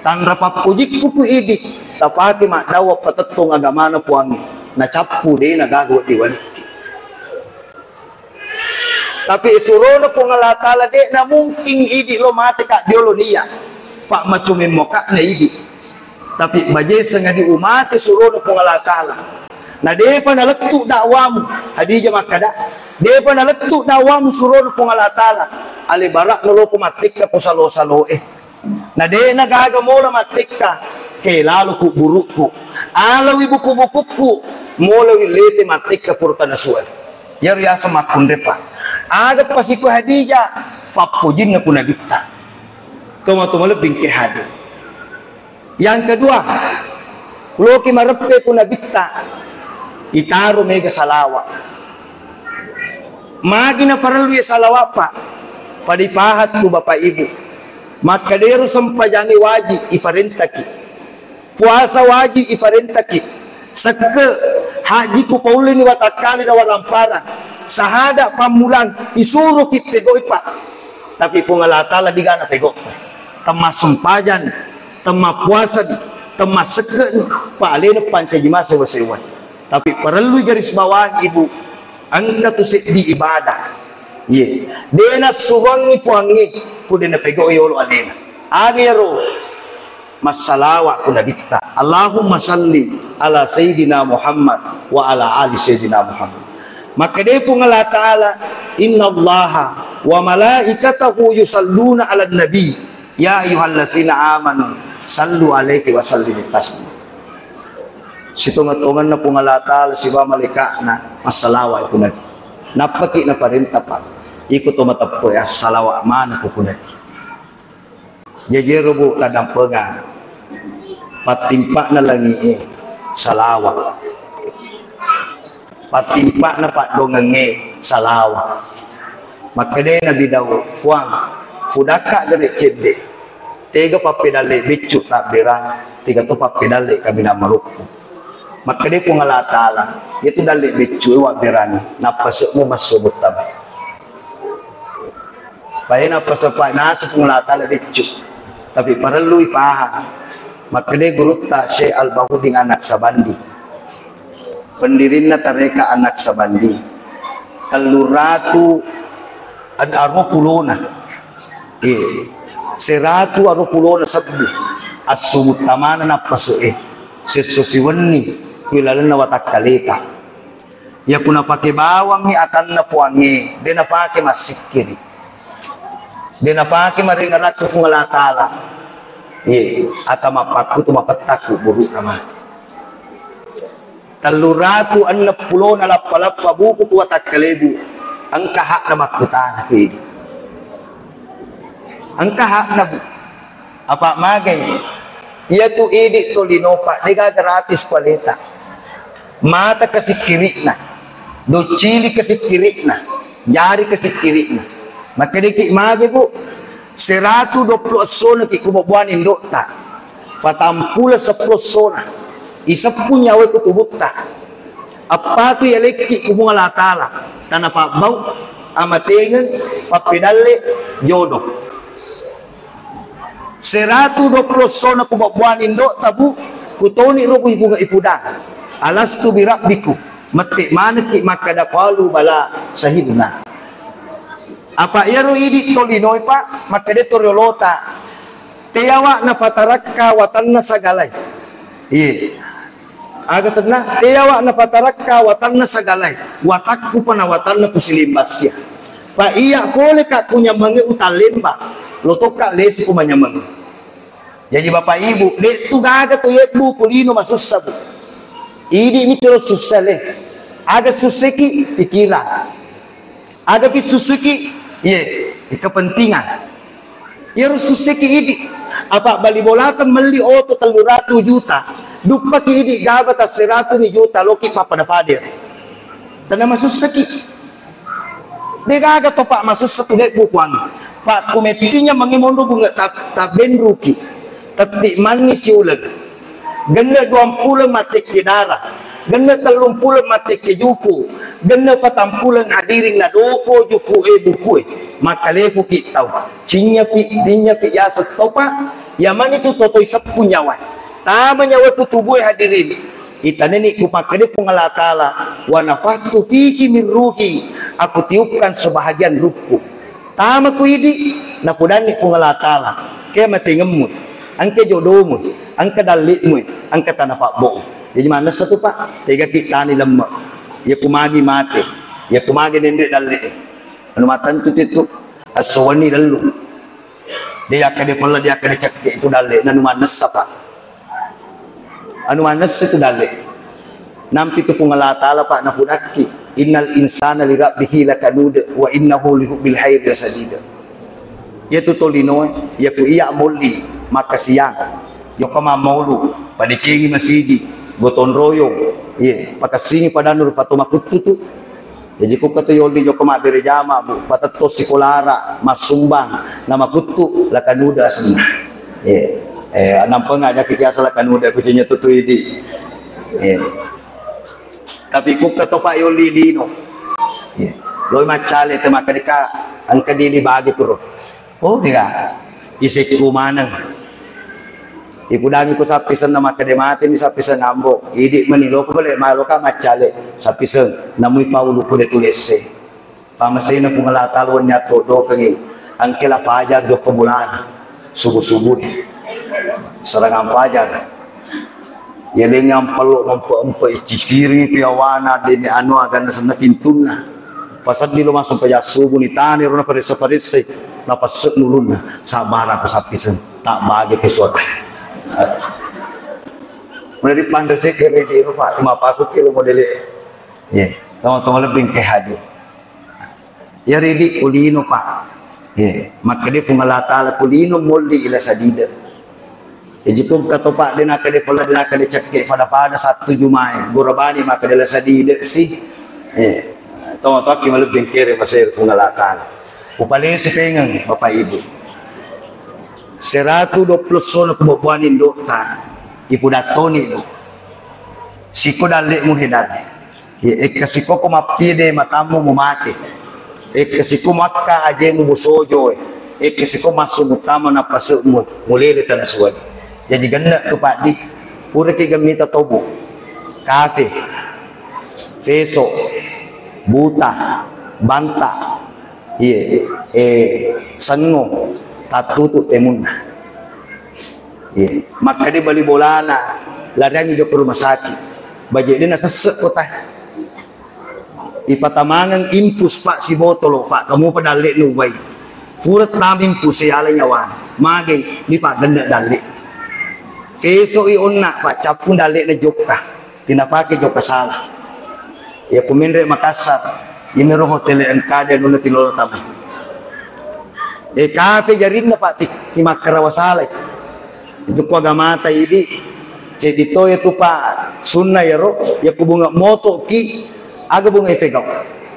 Tanra pappojikku ku idi, tapake maddawa patettong agamana Puangnge, nacappu de nagaga wedding walikki. Tapi surona Puang Allah Ta'ala de namungkin idi lo mate ka diolo niya, pak macumemmo ka na idi. Tapi bajeseng adi umate surona Puang Allah Ta'ala. Na depa nalettu dakwamu, Hadijah makkada, depa nalettu dakwamu surona Puang Allah Ta'ala. Ale barakno loko mattekka ko salo-saloe. Na de nagaga mola mattekka, ke lalo kuburuku. Alawi buku-bukuku, molawi lete mattekka purta nasuan. Yaro yasa makkunrepa. Aga pasiku Hadijah, fappojinna ku nabitta. Toma-toma lebbi engke hadir. Yang kedua, loki mareppe ku nabitta, itaro mega salawa. Magi naparellu ya salawa, Pak? Pada ipahattu Bapak Ibu. Makkadero sempajangi waji ifarentaki. Puasa waji ifarentaki. Sekke haji ku paulini watakkale na waramparang. Sahada pammulang isuruki pegoi, Pak. Tapi Puang Allah Ta'ala digana pegoi. Temma sempajang, temma puasa di, temma sekke ni, pa alena pancaji mase sewa-sewa. Tapi parellui garis bawahi, Ibu, engka tu seddi ibadah. Ye, dena suwangi Puangnge, ku dena pegoi yolo alena. Aga yaro? Massalawa ku nabitta. Allahumma salli ala sayyidina Muhammad wa ala ali sayyidina Muhammad. Makkeda Puang Allah Ta'ala, innallaha wa malaikatahu yusalluna ala nabi. Ya ayyuhallazina amanu sallu alaihi wa sallimu taslima. Sitonga-tonganna Puang Allah Ta'ala sibawa malaika'na massalawa ku Nabi. Nappaki naparenta, Pak. Iko to mateppe'e assalawa maneng ku Nabi. Jajero, Bu, taddampenga. Pattimpa'na langi'e salawa. Pattimpa'na paddongengnge salawa. Makkeda Nabi Daud, Puang, fudakka gare cedde, tega pappedalle beccu tabberang, tega to pappedalle kaminang maloppo. Makkeda Puang Allah Ta'ala, iyatu dalle beccu e wabberangi, nappase'mu massu muttaba. Paena pasepa nasu Puang Allah Ta'ala beccu. Tapi parellui pahang. Makkeda gurutta Syekh Al-Bahudin Anak Sabandi. Pendirinna tareka Anak Sabandi. Telluratu ad-, aruwa pulona. Eh, seratu aruwa pulona sebbu. Assumuttamana nappasu e. Sesso siwenni kui lalenna watakkaleta. Yaku napake bawammi atanna Puangnge, de napake massikkiri. De napake marengerakku Puang Allah Ta'ala. Ye, ata mappakkutu mapettakku burukna matu. Telluratu enneng pulona lappa-lappa buku ku watakkalebu. Engka hakna makkutana ku idi. Engka hakna, Bu. Apa magai? Iyatu idi tolino, Pak, dega gratis paleta. Mata kasikkiri'na, doccili kasikkiri'na, jari kasikkiri'na. Makkedaki mage, Bu, seratu dua puluh essona ki kubobboani indo'ta. Fatampula seppulo essona. Iseppu nyawa ku tubutta. Appatu yalekki ku Puang Allah Ta'ala. Tana pabbau, amatengeng, pappedalle, jodoh. Seratu dua puluh essona kubobboani indo'ta, Bu, kutoni robo ibunga ipudang. Alastu birabbiku, mette manekki makkada qalu bala syahidna. Apa iyaro idi tolinoi, Pak, makkeda to riolota, teawa napatarakka watanna sagalai. Iye. Aga senna, teawa napatarakka watanna sagalai, watakku pana watanna kusilimba sia. Pa iya pole ka kunyamenge utallemba, lotokka lesi ku manyameng. Jaji Bapak Ibu, de' tu gaga to yebbu ku lino masussa, Bu. Idi' mi tiro sussa le. Aga susseki? Pikiran. Aga pi susseki? Iye, kepentingan. Iyaro susseki idi'. Apa bali bolata melli oto tellu ratu juta. Duppaki idi' gaba tasseratu mi juta loki pappada-pada. Tena masussaki. De' gaga to, Pak, masussa tu de' bukuang. Pak, kumettinya mengi monro bunga tab-, tabbenruki. Tetti' manni siuleng. Genne' duampuleng mattekke dara. Genne' tellumpuleng mattekke juku. Genne' patampuleng hadirin nadoko juku e buku e. Makkalepuki tau. Cinyapi, cinyapi yaseng to, Pak. Yamani tu totoi seppu nyawa. Tama nyawa ku tubu e hadirin. Itaneni kupakkeda Puang Allah Ta'ala, "Wa nafakhtu fihi min ruhi," aku tiupkan sebahagian ruhku. Tama ku idi', napodanni Puang Allah Ta'ala, "Ke matengemmu, engka jodomu, engka dalle'mu, engka tana pabbo." Jadi manessa tu, Pak, tegaki tani lemme'. Ya kumagi mate, ya kumagi nenre dalle'. Anu matentu tu, assowani lellu. De' yakkeda pella, de' yakkeda cekke' itu dalle', nanu manessa, Pak. Anu manessa tu dalle'. Nampi tu Puang Allah Ta'ala, Pak, napudakki, "Innal insana li rabbihi lakanud wa innahu li hubbil khairi lasadid." Iya tu tolinoe, iya ku iya molli makkasiang. Jokka mammaulu, padecengi masigi, gotong royong, iye, pakassingi padannu rupa to makuttu tu. Jaji kukka tu yolli jokka mabbere jama, Bu, patetto sikolara, massumbang, na makuttu, lakanud asenna. Eh, eh, nampenga jaki biasa lakanud, kucinya tu tu idi. Eh. Tapi kukka to, Pak, yolli lino. Eh. Loi maccale te makkadeka engka dili bagi turo. Oh, dega. Isekku maneng. Ipudangi ku sappiseng na makkeda mateni sappiseng ambo. Idi' meni loko bale maloka maccale sappiseng. Namui paulu ku de tulesse. Pamasena Puang Allah Ta'ala wenni atto dokengi. Engke la fajar jokka bulana. Subuh-subuh. Serangan fajar. Yalengang pello mempe-empe ciciri piawana dene anu aganna senna pintunna. Pasaddi lo masuk pajak subuh ni tani rona paressa-paressai. Napasek nulunna. Sabara ku sappiseng. Tak bagi ke suara. Mulai dipandai sekere di rupa. Cuma paku kilo modele. Ye, tama-tama lebih ke hadir. Iyaro idi' ku lino, Pak. Eh, makkeda Puang Allah Ta'ala ku lino molli ila sadide. Jaji kukka to, Pak, de' nakkeda pella, de' nakkeda cekke' pada-pada sattu jumae. Gorabani makkeda la sadide si. Eh, to-, toakki malebbeng kere masere Puang Allah Ta'ala. Upalesi pengeng, Bapak Ibu. Seratu dua puluh sona ku bobboani indo'ta. Ipudattoni, Bu. Siko dalle'mu hedare. Ye, ekka sikoko mappide matammu mumate. Ekka siko makka ajemu musojoe. Ekka siko massu mutama nappase'mu mulele tana suwai. Jaji genne' tu paddi. Puraki gemmita tobu. Kafe. Feso. Buta. Banta. Iye, eh, sengngo, tattutu temunna. Iye, makkeda bali bolana, lariangngi jokka rumah sakit. Baje' de' nasesse' kota. Ipatamangeng infus, Pak, sibotolo, Pak, kamu pa dalle'na ubai. Pura tama infus, yala nyawana. Mage, ni Pak, genne' dalle'. Feso'i onna, Pak, cappu dalle'na jokka. Tinapake jokka sala. Iya ku menre' Makassar, iyamiro hotel engkade anunna tilolo tamai. Eh, kafe jarinna, Pak, ti, timakkarawa salai. Itu ku agamata idi, ceddi to iya tu, Pak, sunna iyaro, iya ku bunga motoki, aga bunga ifegau.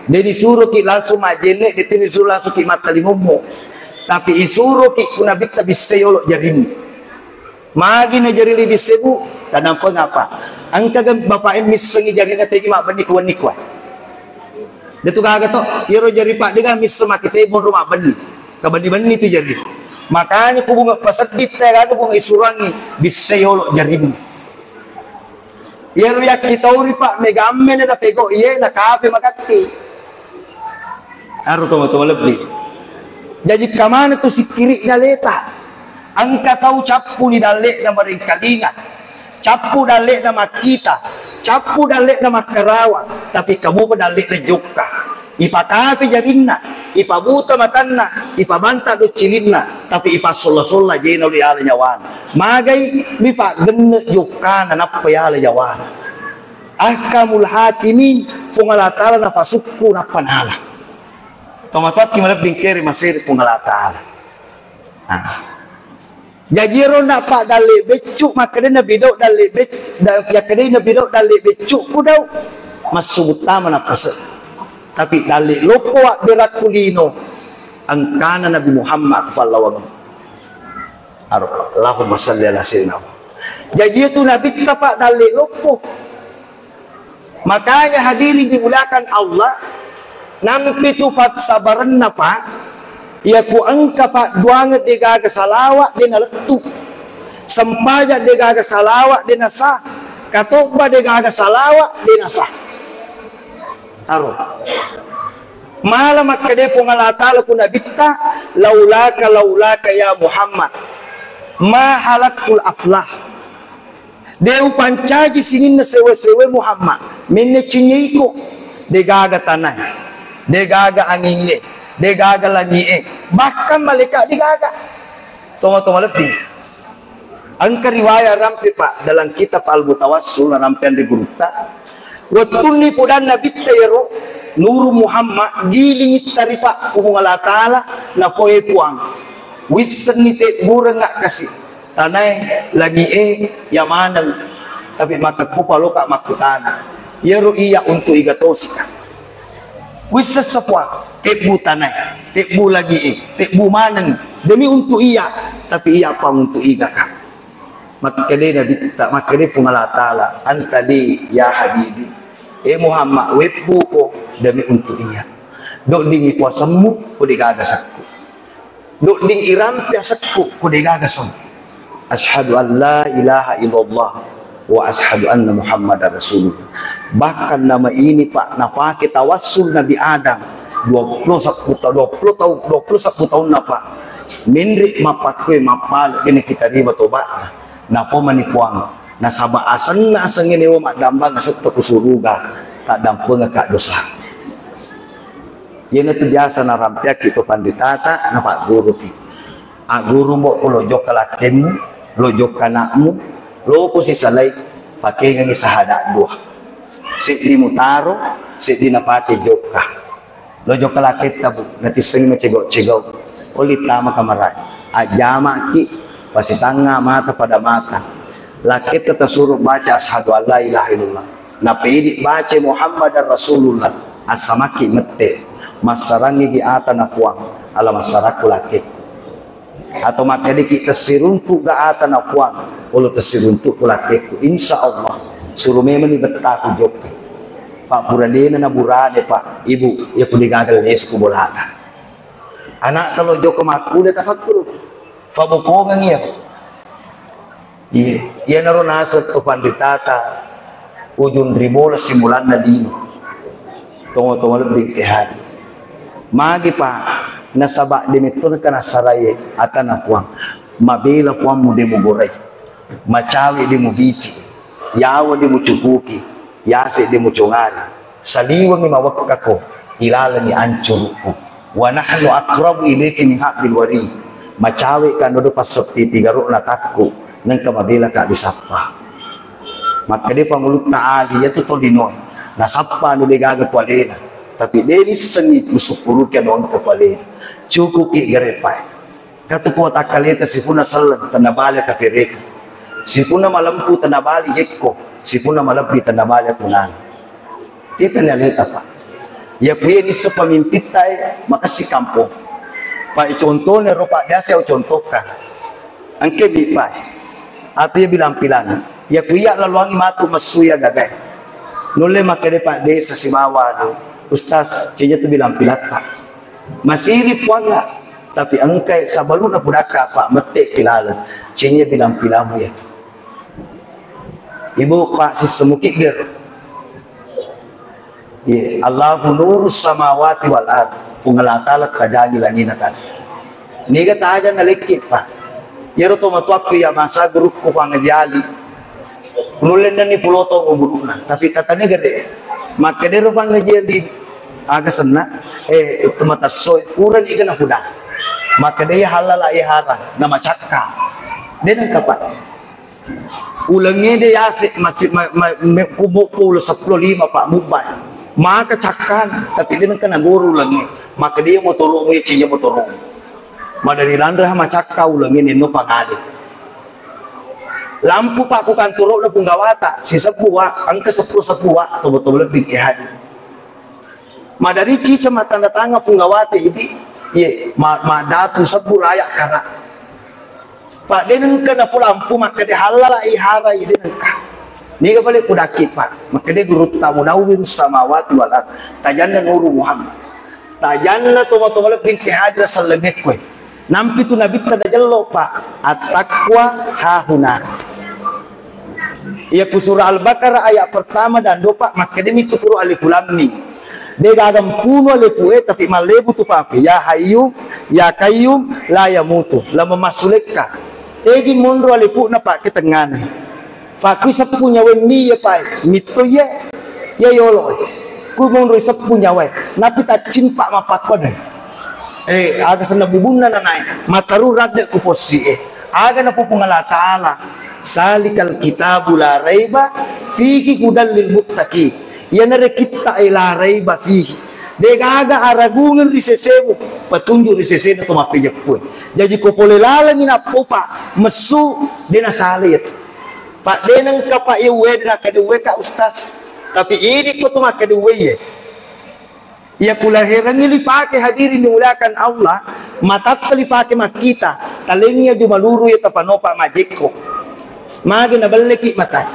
De' disuroki langsung majjenne', de' tu disuro langsung ki mattalimummu. Tapi isuroki ku nabitta bissai yolo jarinmu. Magi najari lebbi sebu, tanampeng apa? Engkaga bapak e missengi jarina tegi mabbenni kuwenni kuwa. De' tu gaga to, iyaro jari paddiga misseng makkite monro mabbenni. Kabenni-benni tu jari. Makanya ku bunga pasedding te gaga bunga isurangi, bissai yolo jarinna. Iyaro yakkitauri, Pak, megamme na napego iye na kafe magatti. Aro toma-toma lebbi. Jaji kamana tu sikkiri'na leta? Engka tau cappuni dalle'na marengkalinga, cappu dalle'na makkita, cappu dalle'na makkarawa, tapi kamupa dalle'na jokka. Ipakafe jarinna, Ipabuta matanna, ipabanta doccilinna, tapi ipassolla-solla jena lo yala nyawana. Magai, mipaggenne jokkana nappa yala nyawana. Ahkamul hakimin, Puang Allah Ta'ala napasukku nappa nala. Tomatoakki malebbi engkae ri masere Puang Allah Ta'ala. Ah. Jaji ero nappa dalle beccu, makkedai Nabi Daud dalle bec-, da-, yakkedai Nabi Daud dalle beccu ku Daud. Massu buttama napase. Tapi dalle loppo wabberakku lino engkana Nabi Muhammad ku fallawang. Aro, Allahumma salli ala sayyidina Muhammad. Jaji itu Nabitta, Pak, dalle loppo. Makanya hadirin dimuliakan Allah, nampi tu passabarenna, Pak, iya ku engka padduangeng degaga salawat de nalettu. Sempajang degaga salawat de nasah. Katobba degaga salawat de nasah. Aro. Mala makkeda Puang Allah Ta'ala ku Nabitta, "Laulaka, laulaka ya Muhammad, ma halaktul aflah." De upancaji sininna sewe-sewe Muhammad, menne cinye iko, degaga tanae, degaga angingnge, degaga langi'e, bahkan malaika degaga. Toma-toma lebbi. Engka riwayat rampe, Pak, dalam kitab Al-Mutawassul, rampean ri gurutta. Wettunni pudanna bitta ero, Nuru Muhammad, gilingi tari, Pak, ku Puang Allah Ta'ala, napoe Puang. Wissenni tebbureng akkasi, tanae, langi'e, iya maneng. Tapi makkekkupa loka makkutana. Iyaro iya untuk iga tosika. Wissessa Puang, tebbu tanae, tebbu langi'e, tebbu maneng, demi untuk iya, tapi iya Puang untuk igaka. Makkedai Nabitta, makkedai Puang Allah Ta'ala, "Anta li ya Habibi." Eh Muhammad, webbuko demi untuk iya. Doddingi puasemmu, ko degaga sekku. Dodding irampe asekku, ko degaga song. Asyhadu an la ilaha illallah wa asyhadu anna Muhammadar Rasulullah. Bahkan nama ini, Pak, napake tawassul Nabi Adam dua puluh seppuh ta-, dua puluh taun, dua puluh seppuh taunna, Pak. Menre mappakkue mappale, dena kitarima tobatna. Napomani Puang, nasaba asenna asengnge newa maddambang asetta ku suruga, taddampengaka dosa. Iyanatu biasa narampeakki to panritata, napagguruki. Agguru mbo, lo jokka lakkemmu, lo jokka anakmu, lo ko sisalai, pakengengi sahada dua. Seddi mutaro, seddi napake jokka. Lo jokka lakketta, Bu, natissengi macegau-cegau. Oli tama kamarae. Ajjamaki, pasitangnga mata pada mata. Lakketta tasuru baca asyhadu an la ilaha illallah. Napedi baca Muhammadar Rasulullah. Assamakki mette. Massarangngigi ata na Puang. Ala massarakku lakkekku. Atau makkedaki tessiruntu'ga ata na Puang, olo tessiruntu'ku lakkekku. Insya Allah, suru memenni bettaku jokka. Pak, pura dena na burane, Pak, Ibu, iya ku degaga lesu ku bolata. Anakta lo jokka makkule, tafakkuru. Fabokongeng iya. Iya, iyanaro naseng to panritata, ujung ribola simulanna lino. Tongo-tongo lebbi engke hadi. Magi, Pak, nasaba de metto engka nasarae atana Puang. Mabela Puangmu de mugorai. Macawe de mubici. Yawa de mucukuki. Yase de mucongari. Saliwengngi mawekkako ilalengngi ancurukku. Wa nahnu aqrabu ilaika min hablil warid. Macawe kanodo passeppi tigaro'na takku, nengka mabelaka disappa. Makkeda Pangulutta Ali, iyatu tolinoe, nasappa anu degaga ku alena, tapi de nissengngi musukkuruki anu engka ku alena. Cukuki garepae. Katuku watakkaleta sifunna selleng, tenna bale kafereka. Sifunna malempu, tenna bale jekko. Sifunna malebbi, tenna bale atunana. Itani aleta, Pak. Iya kuye nisseng pamimpitta e, makessing kampong. Pak, contone ro, Pak, biasa ya contohkan. Engke bi, Pak. Atau ya bilang-bilang. Iya kuya laluangi matu messu ya gagai. Nulle makkeda Pak Desa sibawa anu, Ustaz, cenja tu bilang-bilatta. Masiri puanna, tapi engkai sabaluna pudakka, Pak, mette kilaleng. Cenja bilang-bilangmu ya. Ibu, Pak, sissemuki gero. Ye, Allahu nurus samawati wal ard. Puang Allah Ta'ala tajangi langina tana. Niga tajang nalekki, Pak. Yero to matuakku ya masa gurukku Puang Haji Ali. Nulle nenni pulo taung umuruna, tapi katanya gede. Makkedero Puang Haji Ali. Aga senna, eh, matessoi, purani ga nafudang. Makkeda iya hallala iya hara, namacakka. De nengka, Pak. Ulengnge de yase, masih, ma-, ma-, me-, kubo-, polo seppulo lima, Pak, mubbai. Maka cakkan, tapi de nengka nagoro ulengnge. Makkeda iya motoromu, iya cinja motoromu. Madari lanre ha macakka ulengnge nenno pangade. Lampu, Pak, ku kantoro'na punggawata, sisebbu, Pak, engka seppulo sebbu, Pak, tobo-tobo lebbi ke hadir. Madari cica mattanda tangan punggawate idi, ye, ma-, madatu sebbu raya kara. Pak, de nengka napulampu makkede hallala ihara, ye, de nengka. Niga pale kudaki, Pak, makkede gurutta Munawwirus Samawati wal Ard, tajanna Nuru Muhammad. Tajanna toma-toma lebbi engke hadir sellengekku. Nampi tu nabitta najello, Pak, at-taqwa hahuna. Iya ku surah Al-Baqarah ayat pertama dan dua, Pak, makkedemi tu kuro alif lam mim. De gaga mpunu alifu e, tapi mallebu tu, Pak. Ya Hayyu, ya Qayyum, la yamutu. La mamassulekka. Tegi monro alifuna, Pak, ke tengngana. Fakkui seppu nyawa mi ye, Pak. Mitto ye. Ye yolo. Ku monro seppu nyawa. Napi taccimpa mappakkoda. Eh, aga senna bubunna nanae, mataru radde ku possi e. Aga napo Puang Allah Ta'ala, "Zalikal kitabu la raiba fihi hudal lil muttaqin." Iyanare kitta e la raiba fihi. De gaga aragungeng ri sesemu, petunjuk ri sesena to mappejeppu e. Jaji ko pole lalengi nappopa messu, de nasala iyatu. Pak, de nengka, Pak, ye uwe, de nakkade uwe ka ustaz. Tapi idi ko to makkade uwe ye. Iya kulaherengngi lipake, hadirin dimuliakan Allah, matatta lipake makkita, talengngi aju maluru iya tapanopa majekko. Magi nabelleki mata.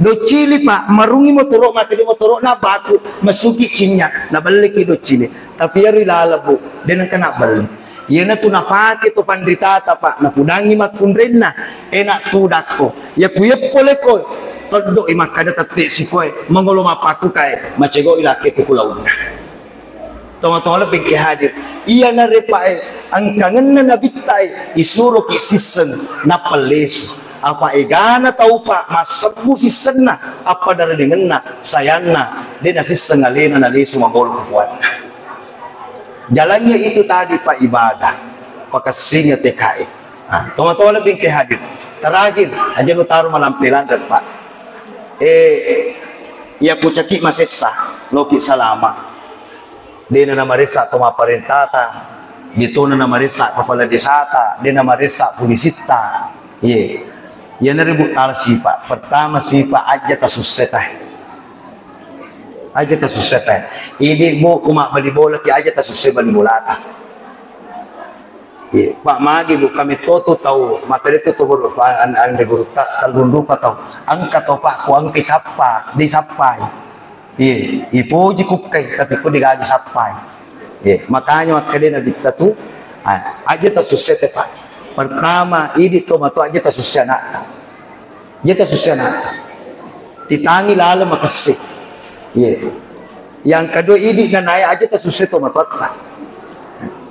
Doccili, Pak, marungi motoro, makkede motoro na baku, masuki cinya, nabelleki doccili. Tapi iyaro ilaleng, Bu, de nengka nabbelle. Iyanatu nafake to panritata, Pak, napudangi makkunrenna, enak tudakko. Iya ku yeppo leko, toddo i makkada tette sikoe, mangolo mappaku kae, macego i lakke ku kulaunna. Toma-toma lebbi ke hadir. Iyanare, Pak, e, engkangenna nabitta e, isuroki sisseng, nappa lesu. Apa egana tau, Pak, massebbu sissenna, apa daradengenna, sayanna, de nasisseng alena nalesu mangolo ku puanna. Jalannya itu tadi, Pak, ibadah. Pakessinga T K I. Nah, toma-toma lebbi engke hadir. Terakhir, aja nu taru malampe lanre, Pak. Eh, iya kucaki masessa, loki salama. Dena namaressa to mapparentata, ditona namaressa kepala desata, dena maressa polisitta. Ye. Iyanare, Bu, tala sipa. Pertama sipa aja tasusseta. Aja tasusseta. Idi, Bu, ku mabbali bola ki aja tasusse bali bolata. Iya, Pak, magi, Bu, kami totu tau, makkeda tu to guru, an-, anre gurutta, tellung rupa tau. Engka to, Pak, ku engkai sappa, disappai. Iya, ipoji kukkai, tapi ku digaji sappai. Iya, makanya makkeda nabitta tu, ah, aja tasussete, Pak. Pertama, idi to matu aja tasusse anatta. Jeta susse anatta. Titangi laleng makessing. Iya. Yang kedua, idi nanae aja tasusse tomatoatta.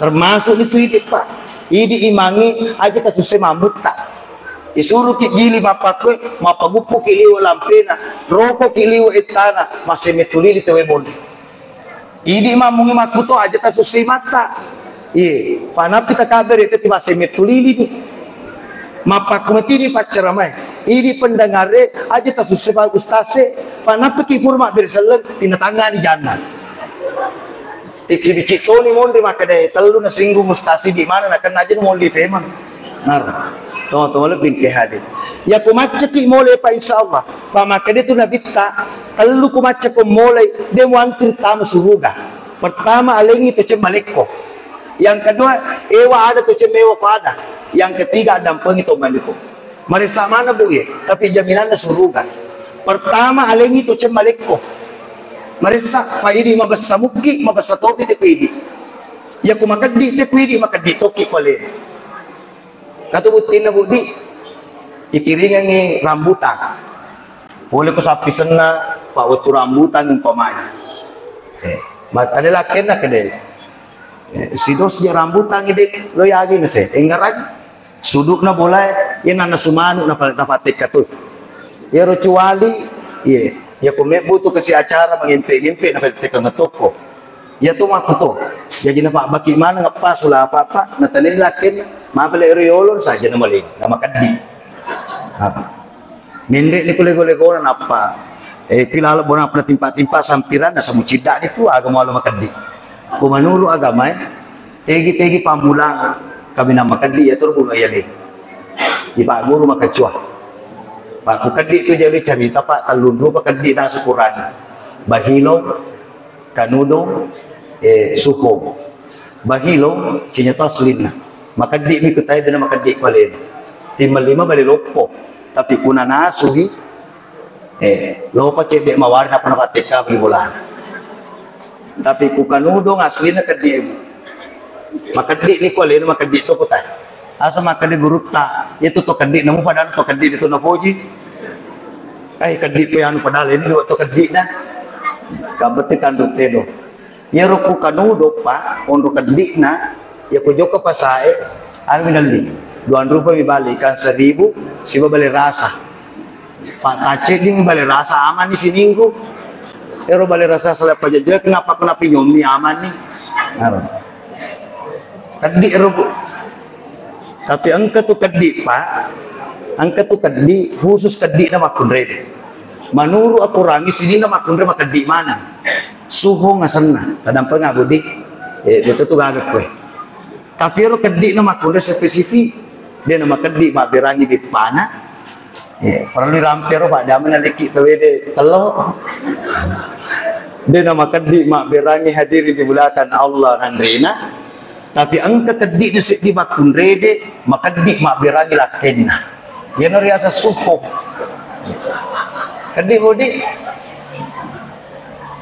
Termasuk itu idi, Pak. Idi imangi aja tasusse mambutta. Isuruki gili mappakkue, mappaguppuki liwe lampena, rokoki liwe ettana, masse mettulili tewe bonde. Idi mammungi makkuto aja tasussei matta. Iye, fanappi takabbere teti masse mettulilini. Mappakkumatini paccaramae. Idi pendengare aja tasusse pa ustase. Fanappiki pura mabbere selleng, tinatangani janna. Tiki bicik toni monri makkeda tellu nasinggung ustase di mana nakenna aja molli femeng. Naro. Toma-toma lebbi engke hadir. Yako maccaki mole, Pak, insyaallah. Pak, makkeda tu nabitta, tellu ku macca ko mole, de muantri tama suruga. Pertama, alengi to cemma lekko. Yang kedua, ewa ada to cemma ewa ko ada. Yang ketiga, dampengi to maliko. Maressa mana, Bu, ye? Tapi jaminanna suruga. Pertama, alengi to cemma lekko. Maressa, fa idi mabessa mukki, mabessa topi te ku idi. Yako makeddi te ku idi, makeddi tokki ko alena. Katu buttinna, Budi, ikiringengngi rambutang. Pole ko sappisenna, Pak, wettu rambutang umpamanya. Eh, makkeda lakkenna kede. Eh, sidos je rambutang ide, lo yagi nase, engarang. Sudukna bolae, ye nanna sumanu na pale tapatekka tu. Yero cuali, ye, ya ko mebbu tu kasi acara mangempe-ngempe na pale tekka ngetokko. Iya to makkuto. Jaji napabbaki maneng eppa sulapa apa, nataneni lakkenna. Mapale riolo saja na maling, na makeddi. Apa? Menre ni kulego-legona nappa, eh, pilalo bona pernah timpa-timpa sampiran na samu cidda ni tu aga mualo makeddi. Ko menurut agama, eh, tegi-tegi pammulang kaminang makeddi ya turbu no yale. Ipagguru makacua. Pak, ku keddi tu jadi cerita, Pak, tellung rupa keddi nasu Quran. Bahilo, kanudo, eh, suko. Bahilo, cinya to aslinna. Makeddi mi kutai dena makeddi ku alena. Timbang lima bale loppo. Tapi kuna nasu gi, eh, lopa cedde mawari napa napatteka beli bolana. Tapi ku kanudo aslinna keddi ebu. Makeddi ni ku alena makeddi to kutai. Asa makkeda gurutta, "Iya tu to keddi namu padahal to keddi itu napoji." Eh, keddi pe anu padahal ini dua to keddi na. Kabetti tanduk tedo. Iyaro ku kanudo pa onro keddi na, ya ku jokka pasae, aga minelli. Dua rupa mi bali ikan seribu, siba bale rasa. Fa tacceddi mi bale rasa amani siminggu. Ero bale rasa sala pajajak kenapa kena pinyommi amani. Aro. Keddi ero, Bu. Tapi engka tu keddi, Pak. Engka tu keddi khusus keddi na makkunre. Menurut aturangi sininna makkunre makeddi maneng. Suho ngasenna. Tadampeng abu di. Eh, betul tu gaga kue. Tapi ero keddi na makkunre spesifik. Dia na makeddi mabberangi bippana. Eh, perlu rampe ro, Pak, damai naleki tawede tello. De na makeddi mabberangi hadirin dimuliakan Allah nanrena. Tapi engka keddi na seddi makkunrede, makeddi mabberangi lakkenna. Yeno riasa suko. Keddi budi.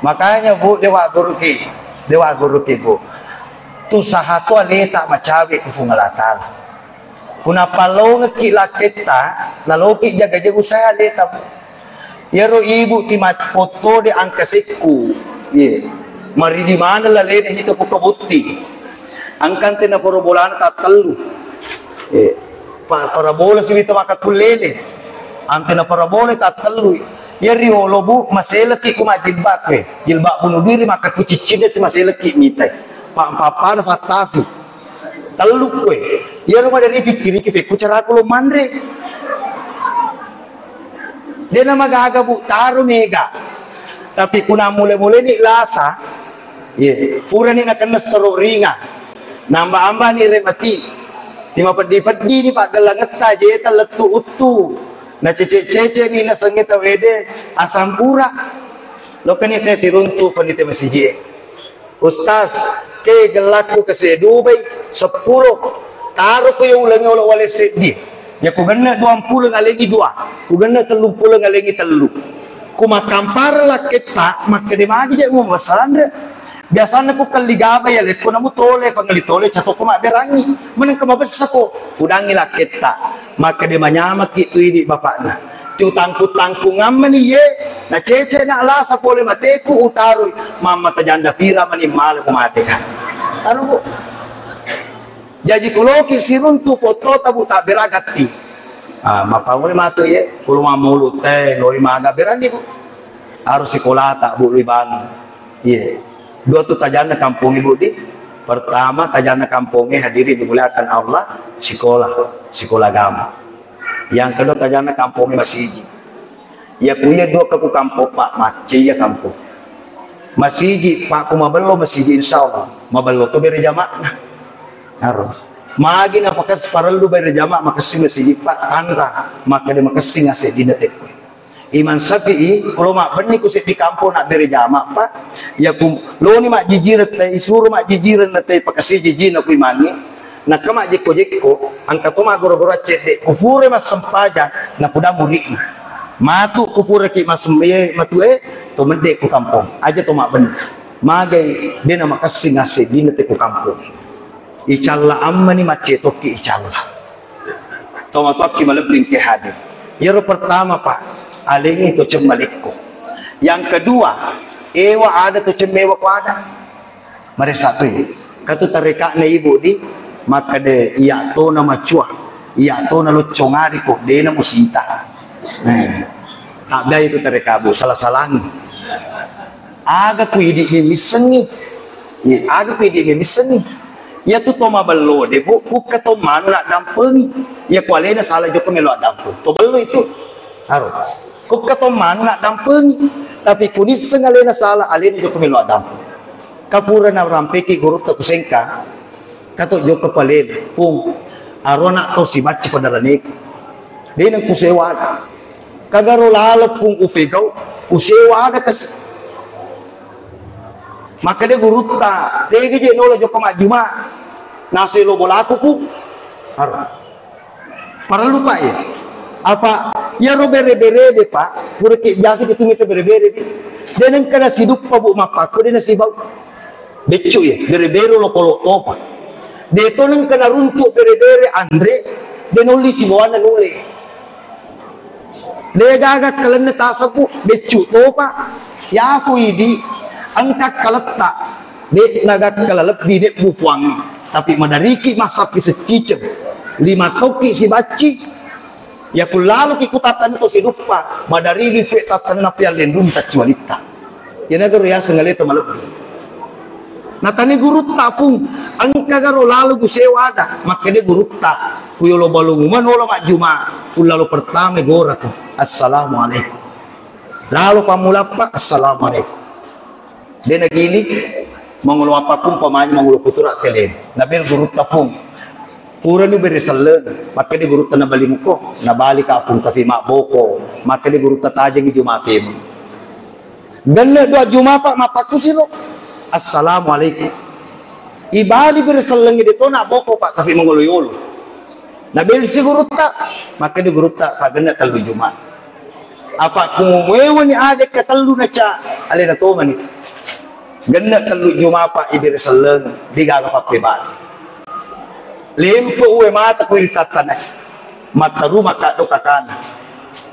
Makanya, Bu, dewa guruki, dewa guruki, Bu. Tu sahato aleta macawe ku Fuang Allah Ta'ala. Kuna pallongekki lakketta, naloki jaga-jaga usaha aleta. Iyaro ibu ti ma-, potto de angka sekku. Ye. Maridi maneng lalene hito ku kabutti. Angka ante na poro bolana tattellu. Ye. Pa-, para bola siwita maka kullele. Ante na para bola tattellu. Ya riolo, Bu, maseleki ku majilbab we. Jilbab bunuh diri maka kuciccinna si maseleki mitai. Pa-, pa-, pada fattafi. Tellu koe. Iyaro maderi pikkiriki fekku caraku lo manre. Dena magaga, Bu, taro mega. Tapi kuna mule-mule ni lasa, ye, furani nakenna setero ringa. Namba-amba ni remati. Tima peddi-peddi ni paggelangetta jeta lettu uttu. Na cece-cece ni nasengnge tawede asampura. Lokani te siruntu penite masiji. Ustaz, ke gelakku ke sedubai seppulo. Taro ko ya ulangi olo wale seddi. Ya ku genne dua puluh ngalengi dua. Ku genne tellung puluh ngalengi tellu. Ku makampara lakketta, makkede magi je mu masalanre. Biasanna ku kelli gaba ya lekko namu tole, pangali tole, catoko mabberangi. Meneng ke mabessa ko, fudangi lakketta. Makkede manyamaki tu idi bapakna. Tiutangkung-tangkungammeni ye, na cece na lasa pole mateku utarui, mamma tajanda pira mani male ku mateka. Anu, Bu. Jaji kuloki siruntu foto tabu tabberagatti. Ah, mappauli matu ye, kulo mamulu te, loi maga berani, Bu. Harus sekolah tak, Bu, lui bangun. Iya. Dua tu tajanna kampong ibu di. Pertama, tajanna kampongnge hadirin dimuliakan Allah, sekolah, sekolah agama. Yang kedua, tajanna kampongnge masiji. Ya ku iya dua ke ku kampong, Pak, macce iya kampong. Masiji, Pak, ku mabello masiji, insya Allah. Mabello to bere jamakna. Harus. Magi na pakas parellu bere jamak makessing masiji, Pak, tanra. Maka de makessing ase dina tekku. Imam Syafi'i, kulo mabbenni ku seddi kampong nabbere jama, Pak. Ya ku loni majjijireng te, isuro majjijireng na te pakasi jijina ku imangnge. Nakka majjekko-jekko, angka to maggoro-goro accedde, ku fure massempajang, na puda muridna. Matu ku fureki massem-, eh, matu eh, to medde ku kampong. Aja to mabbenni. Magai, dena makessing ase dina te ku kampong. Icalla ammani macce tokki icalla. Tomatoakki malebbing ke hadir. Iyaro pertama, Pak, alengi to cemmalekko. Yang kedua, ewa ada to cemmewa ko ada. Maresa tu, katu tarekakna ibu di, makkade iya tona macua, iya tona loccongari ko, dena musita. Eh, tabbiai tu tarekabu, salah-salangi. Aga ku idi ni missengi. Iya, aga ku idi' memissenni. Iya tu to mabello de, Bu, kukka to manu naddampengi. Iya ku alena sala jokka melo addampeng. To bello itu. Aro. Kukka to manu naddampengi. Tapi kunisseng alena sala, alena jokka melo addampeng. Kapura narampeki gurutta kusengka. Kato jokka palena. Pung, aro anak to sibacci pada raneku. De nengku sewa ada. Kagaro laleng pung ufegau, usewa ada kasi. Makkeda gurutta, tega je nola jokka majjuma. Naselo bolaku, Pung. Aro. Parellu, Pak, ya? Apa iyaro bere-bere de, Pak? Pura ki biasa ki tu mita bere-bere de. De nengka nasiduppa, Bu, mappakko de nasibau. Beccu, ya, bere-bere lo polo topa. De to nengka naruntuk bere-bere anre, de nolli sibawanna nule. De gaga kalenna tasabbu, beccu topa. Yaku idi engka kaletta. De nagakkala lebbi de bufuangngi. Tapi madariki massappi secciceng. Lima tokki sibacci. Ya kullaloki kutattani to siduppa. Madarili fue tattani napiallendung taccualitta. Iyanagaro yaseng aleta malebbi. Natani gurutta, Pung, engkagaro lalo kusewa ada? Makkeda gurutta, kuyolo balung manola majjuma, kullalo pertama gorako, assalamualaikum. Lalo pammulappa, assalamualaikum. De nagili, mangolo mappakumpa mani mangolo kutura tele. Nabel gurutta, Pung. Purani bere selleng, makkeda gurutta nabali muko, nabali ka, Pung, tapi mabboko, makkeda gurutta tajengi juma pemeng. Genne dua juma, Pak, mappakkusiro. Assalamualaikum. Ibali bere sellengnge de to nabboko, Pak, tapi mangolo yolo. Nabelsi gurutta, makkeda gurutta, Pak, genne tellu juma. Apa ku mewani adekka tellu naca, alena tomani. Genne tellu juma, Pak, ibere selleng, digaga pappebali. Lempe uwe mata ku ri tattana. Mattaru makaddo kakana.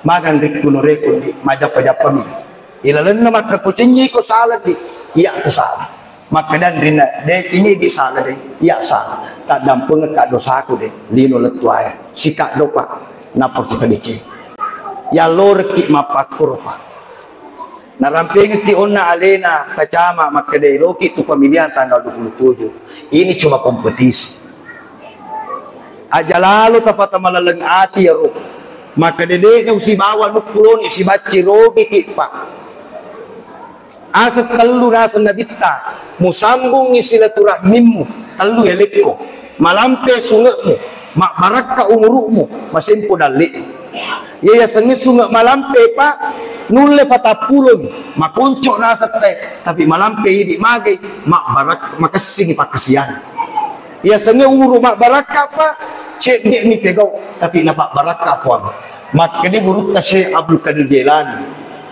Magang rikku nureku ndi, majappa-jappa mi. Ilalenna makkakucinyi ko sala di, iya tu sala. Makkedan rinna, de ini di sala de, iya sala. Taddampengekka dosaku de, lino lettu aya. Sikaddo, Pak, nappa sikadece. Yallorekki mappakkuro, Pak. Narampengekki onna alena tacama makkeda eloki tu pemilihan tanggal dua puluh tujuh. Ini cuma kompetisi. Aja lalo tapata malaleng ati yaro. Makkeda de'na usibawa nukkuloni sibacci rogiki, Pak. Aseng tellu naseng nabitta, musambungngi silaturahmimmu, tellu yalekko, malampe sunge'mu, mabbarakka umuru'mu, masempo dalle'mu. Iya yasengnge sunge' malampe, Pak, nulle patappulomi, makonco naseng te, tapi malampe idi magai, mabbarak-, makessingi pakkasian. Yasengnge umuru mabbarakka, Pak, cedde'mi pegau, tapi napabbarakka Puang. Makkeda gurutta Syekh Abdul Qadir Jailani,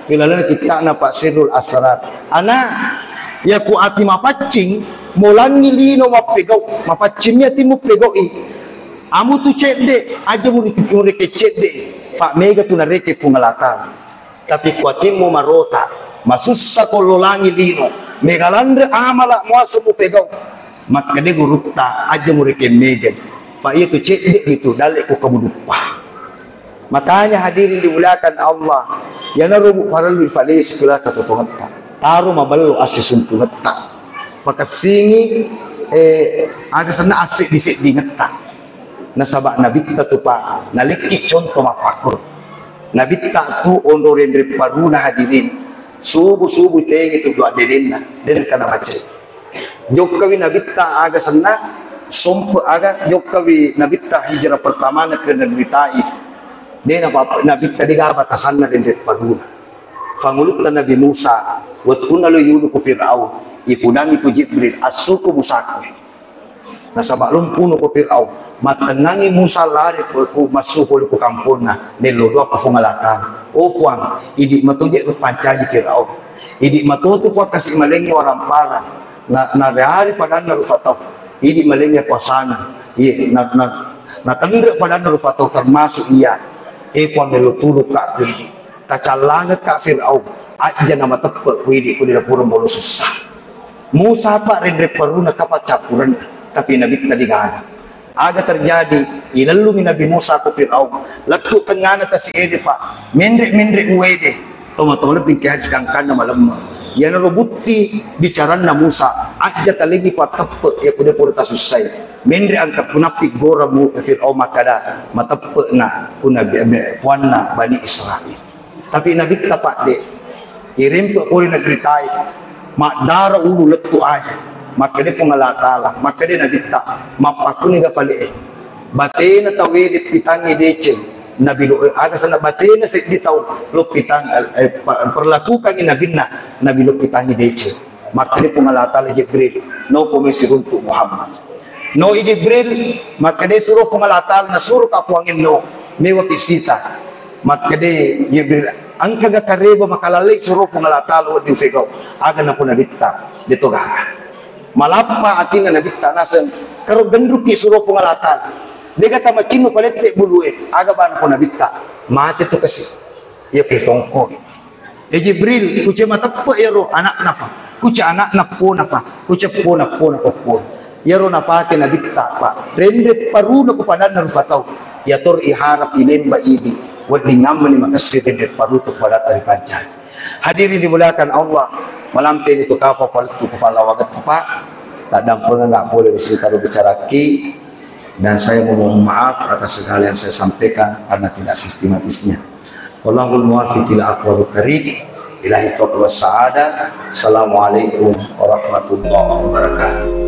ri laleng kitta'na, Pak, Sirrul Asrar. Ana, yaku ati mapaccing, molangngi lino mappegau, mapaccingmi atimmu pegau'i. Amu tu cedde, aja muri-, murekeng cedde, Pak, mega tu narekeng Puang Allah Taala. Tapi ku atimmu marota, masussa ko lolangi lino, mega lanre amala muaseng mupegau. Makkeda gurutta, aja murekeng megai. Fa iya tu cedde mi tu dalle ko kamuduppa. Makanya hadirin dimuliakan Allah, yanaro bu parellu ifalesu kila katotongetta. Taro maballo assisumpungetta. Pakessingi, eh, aga senna asseddi-seddingetta. Nasaba Nabitta tu, Pak, nalekki conto mappakkoro. Nabitta tu onro renreng paruna, hadirin. Subu-subu tengngi tu dua dedenna, de nengka namaccai. Jokkawi Nabitta aga senna, sompe aga, jokkawi Nabitta hijrah pertamana ke negeri Taif. De napa-, Nabitta de gaga batasanna renreng paruna. Fangulutta Nabi Musa, wettunna lo yulu ku Firaun, ipudangi ku Jibril, assuko musaku. Nasaba lo mpuno ko Firaun, mattengngangi Musa lari ko, ko massu pole ko kamponna, nello doa ko Fuang Allah Taala. Oh Fuang, idi matoje pancaji Firaun. Idi matotu Fuang kasi malengngi waramparang. Na, nareari fadanna rufa tau. Idi malengngi kuasana. Iye, na, na, natenre fadanna rufa tau termasuk iya. Eh Fuang, melo tulukka ko idi. Tacallangekka Firaun, ajja namateppe ku idi ku didapureng bolo sussa. Musa pa renreng paruna kapa campurenna, tapi Nabitta de gaga. Aga terjadi, ilellumi Nabi Musa ku Firaun, lettu tengngana tasi ede, Pak, menre-menre uwede, toma-toma lebbi ke hadis gangkanna malemme. Iyanaro bukti bicaranna Musa, ajja talengi patteppe iya kude pura tasussai. Menre angka kunappi gora mu Fir'aun makkada mateppe'na ku nabi, me-, fuanna Bani Israel. Tapi Nabitta padde, irempe pole negeri Taif, maddara ulu lettu aja. Makkade Puang Allah Ta'ala, makkade Nabitta, mappakuni ga fale e. Batena tauwe deppitangi deceng, Nabi lo, aga sana batena seddi tau loppitang, eh, pa-, perlakukangi nabinna, Nabi loppitangi deceng. Makkade Puang Allah Ta'ala Jibril, no pome siruntu Muhammad. No i Jibril, makkade suro Puang Allah Ta'ala, nasuro ka Puang no, mewa pisita. Makkade Jibril, engka ga kareba makalallei suro Puang Allah Ta'ala wedding fegau, aga napo Nabitta, de to gaga. Malappa atinna Nabitta naseng, karo genruki suro Puang Allah Ta'ala. Dega tamacinnu palette bulue, aga bana ko Nabitta, mate tu kasi. Iya pe tongkoi. E Jibril, kuce mateppe iyaro anakna fa. Kuce anakna pona fa. Kuce pona pona ko pona. Iyaro napake Nabitta, Pak. Renre paruna ku padanna rufa tau. Iyator iharap ilemba idi. Wedding ngammani makessing renre parutu padatta ripancaji. Hadirin dimuliakan Allah, malampe ni tu kapa palettu ku pallawagetta, Pak. Taddampengeng nggak boleh di sini kalau bicara ki. Dan saya memohon maaf atas segala yang saya sampaikan karena tidak sistematisnya. Wallahul muwaffiq ila aqwamit thariq. Billahi taufiq was sa'adah. Assalamualaikum warahmatullahi wabarakatuh.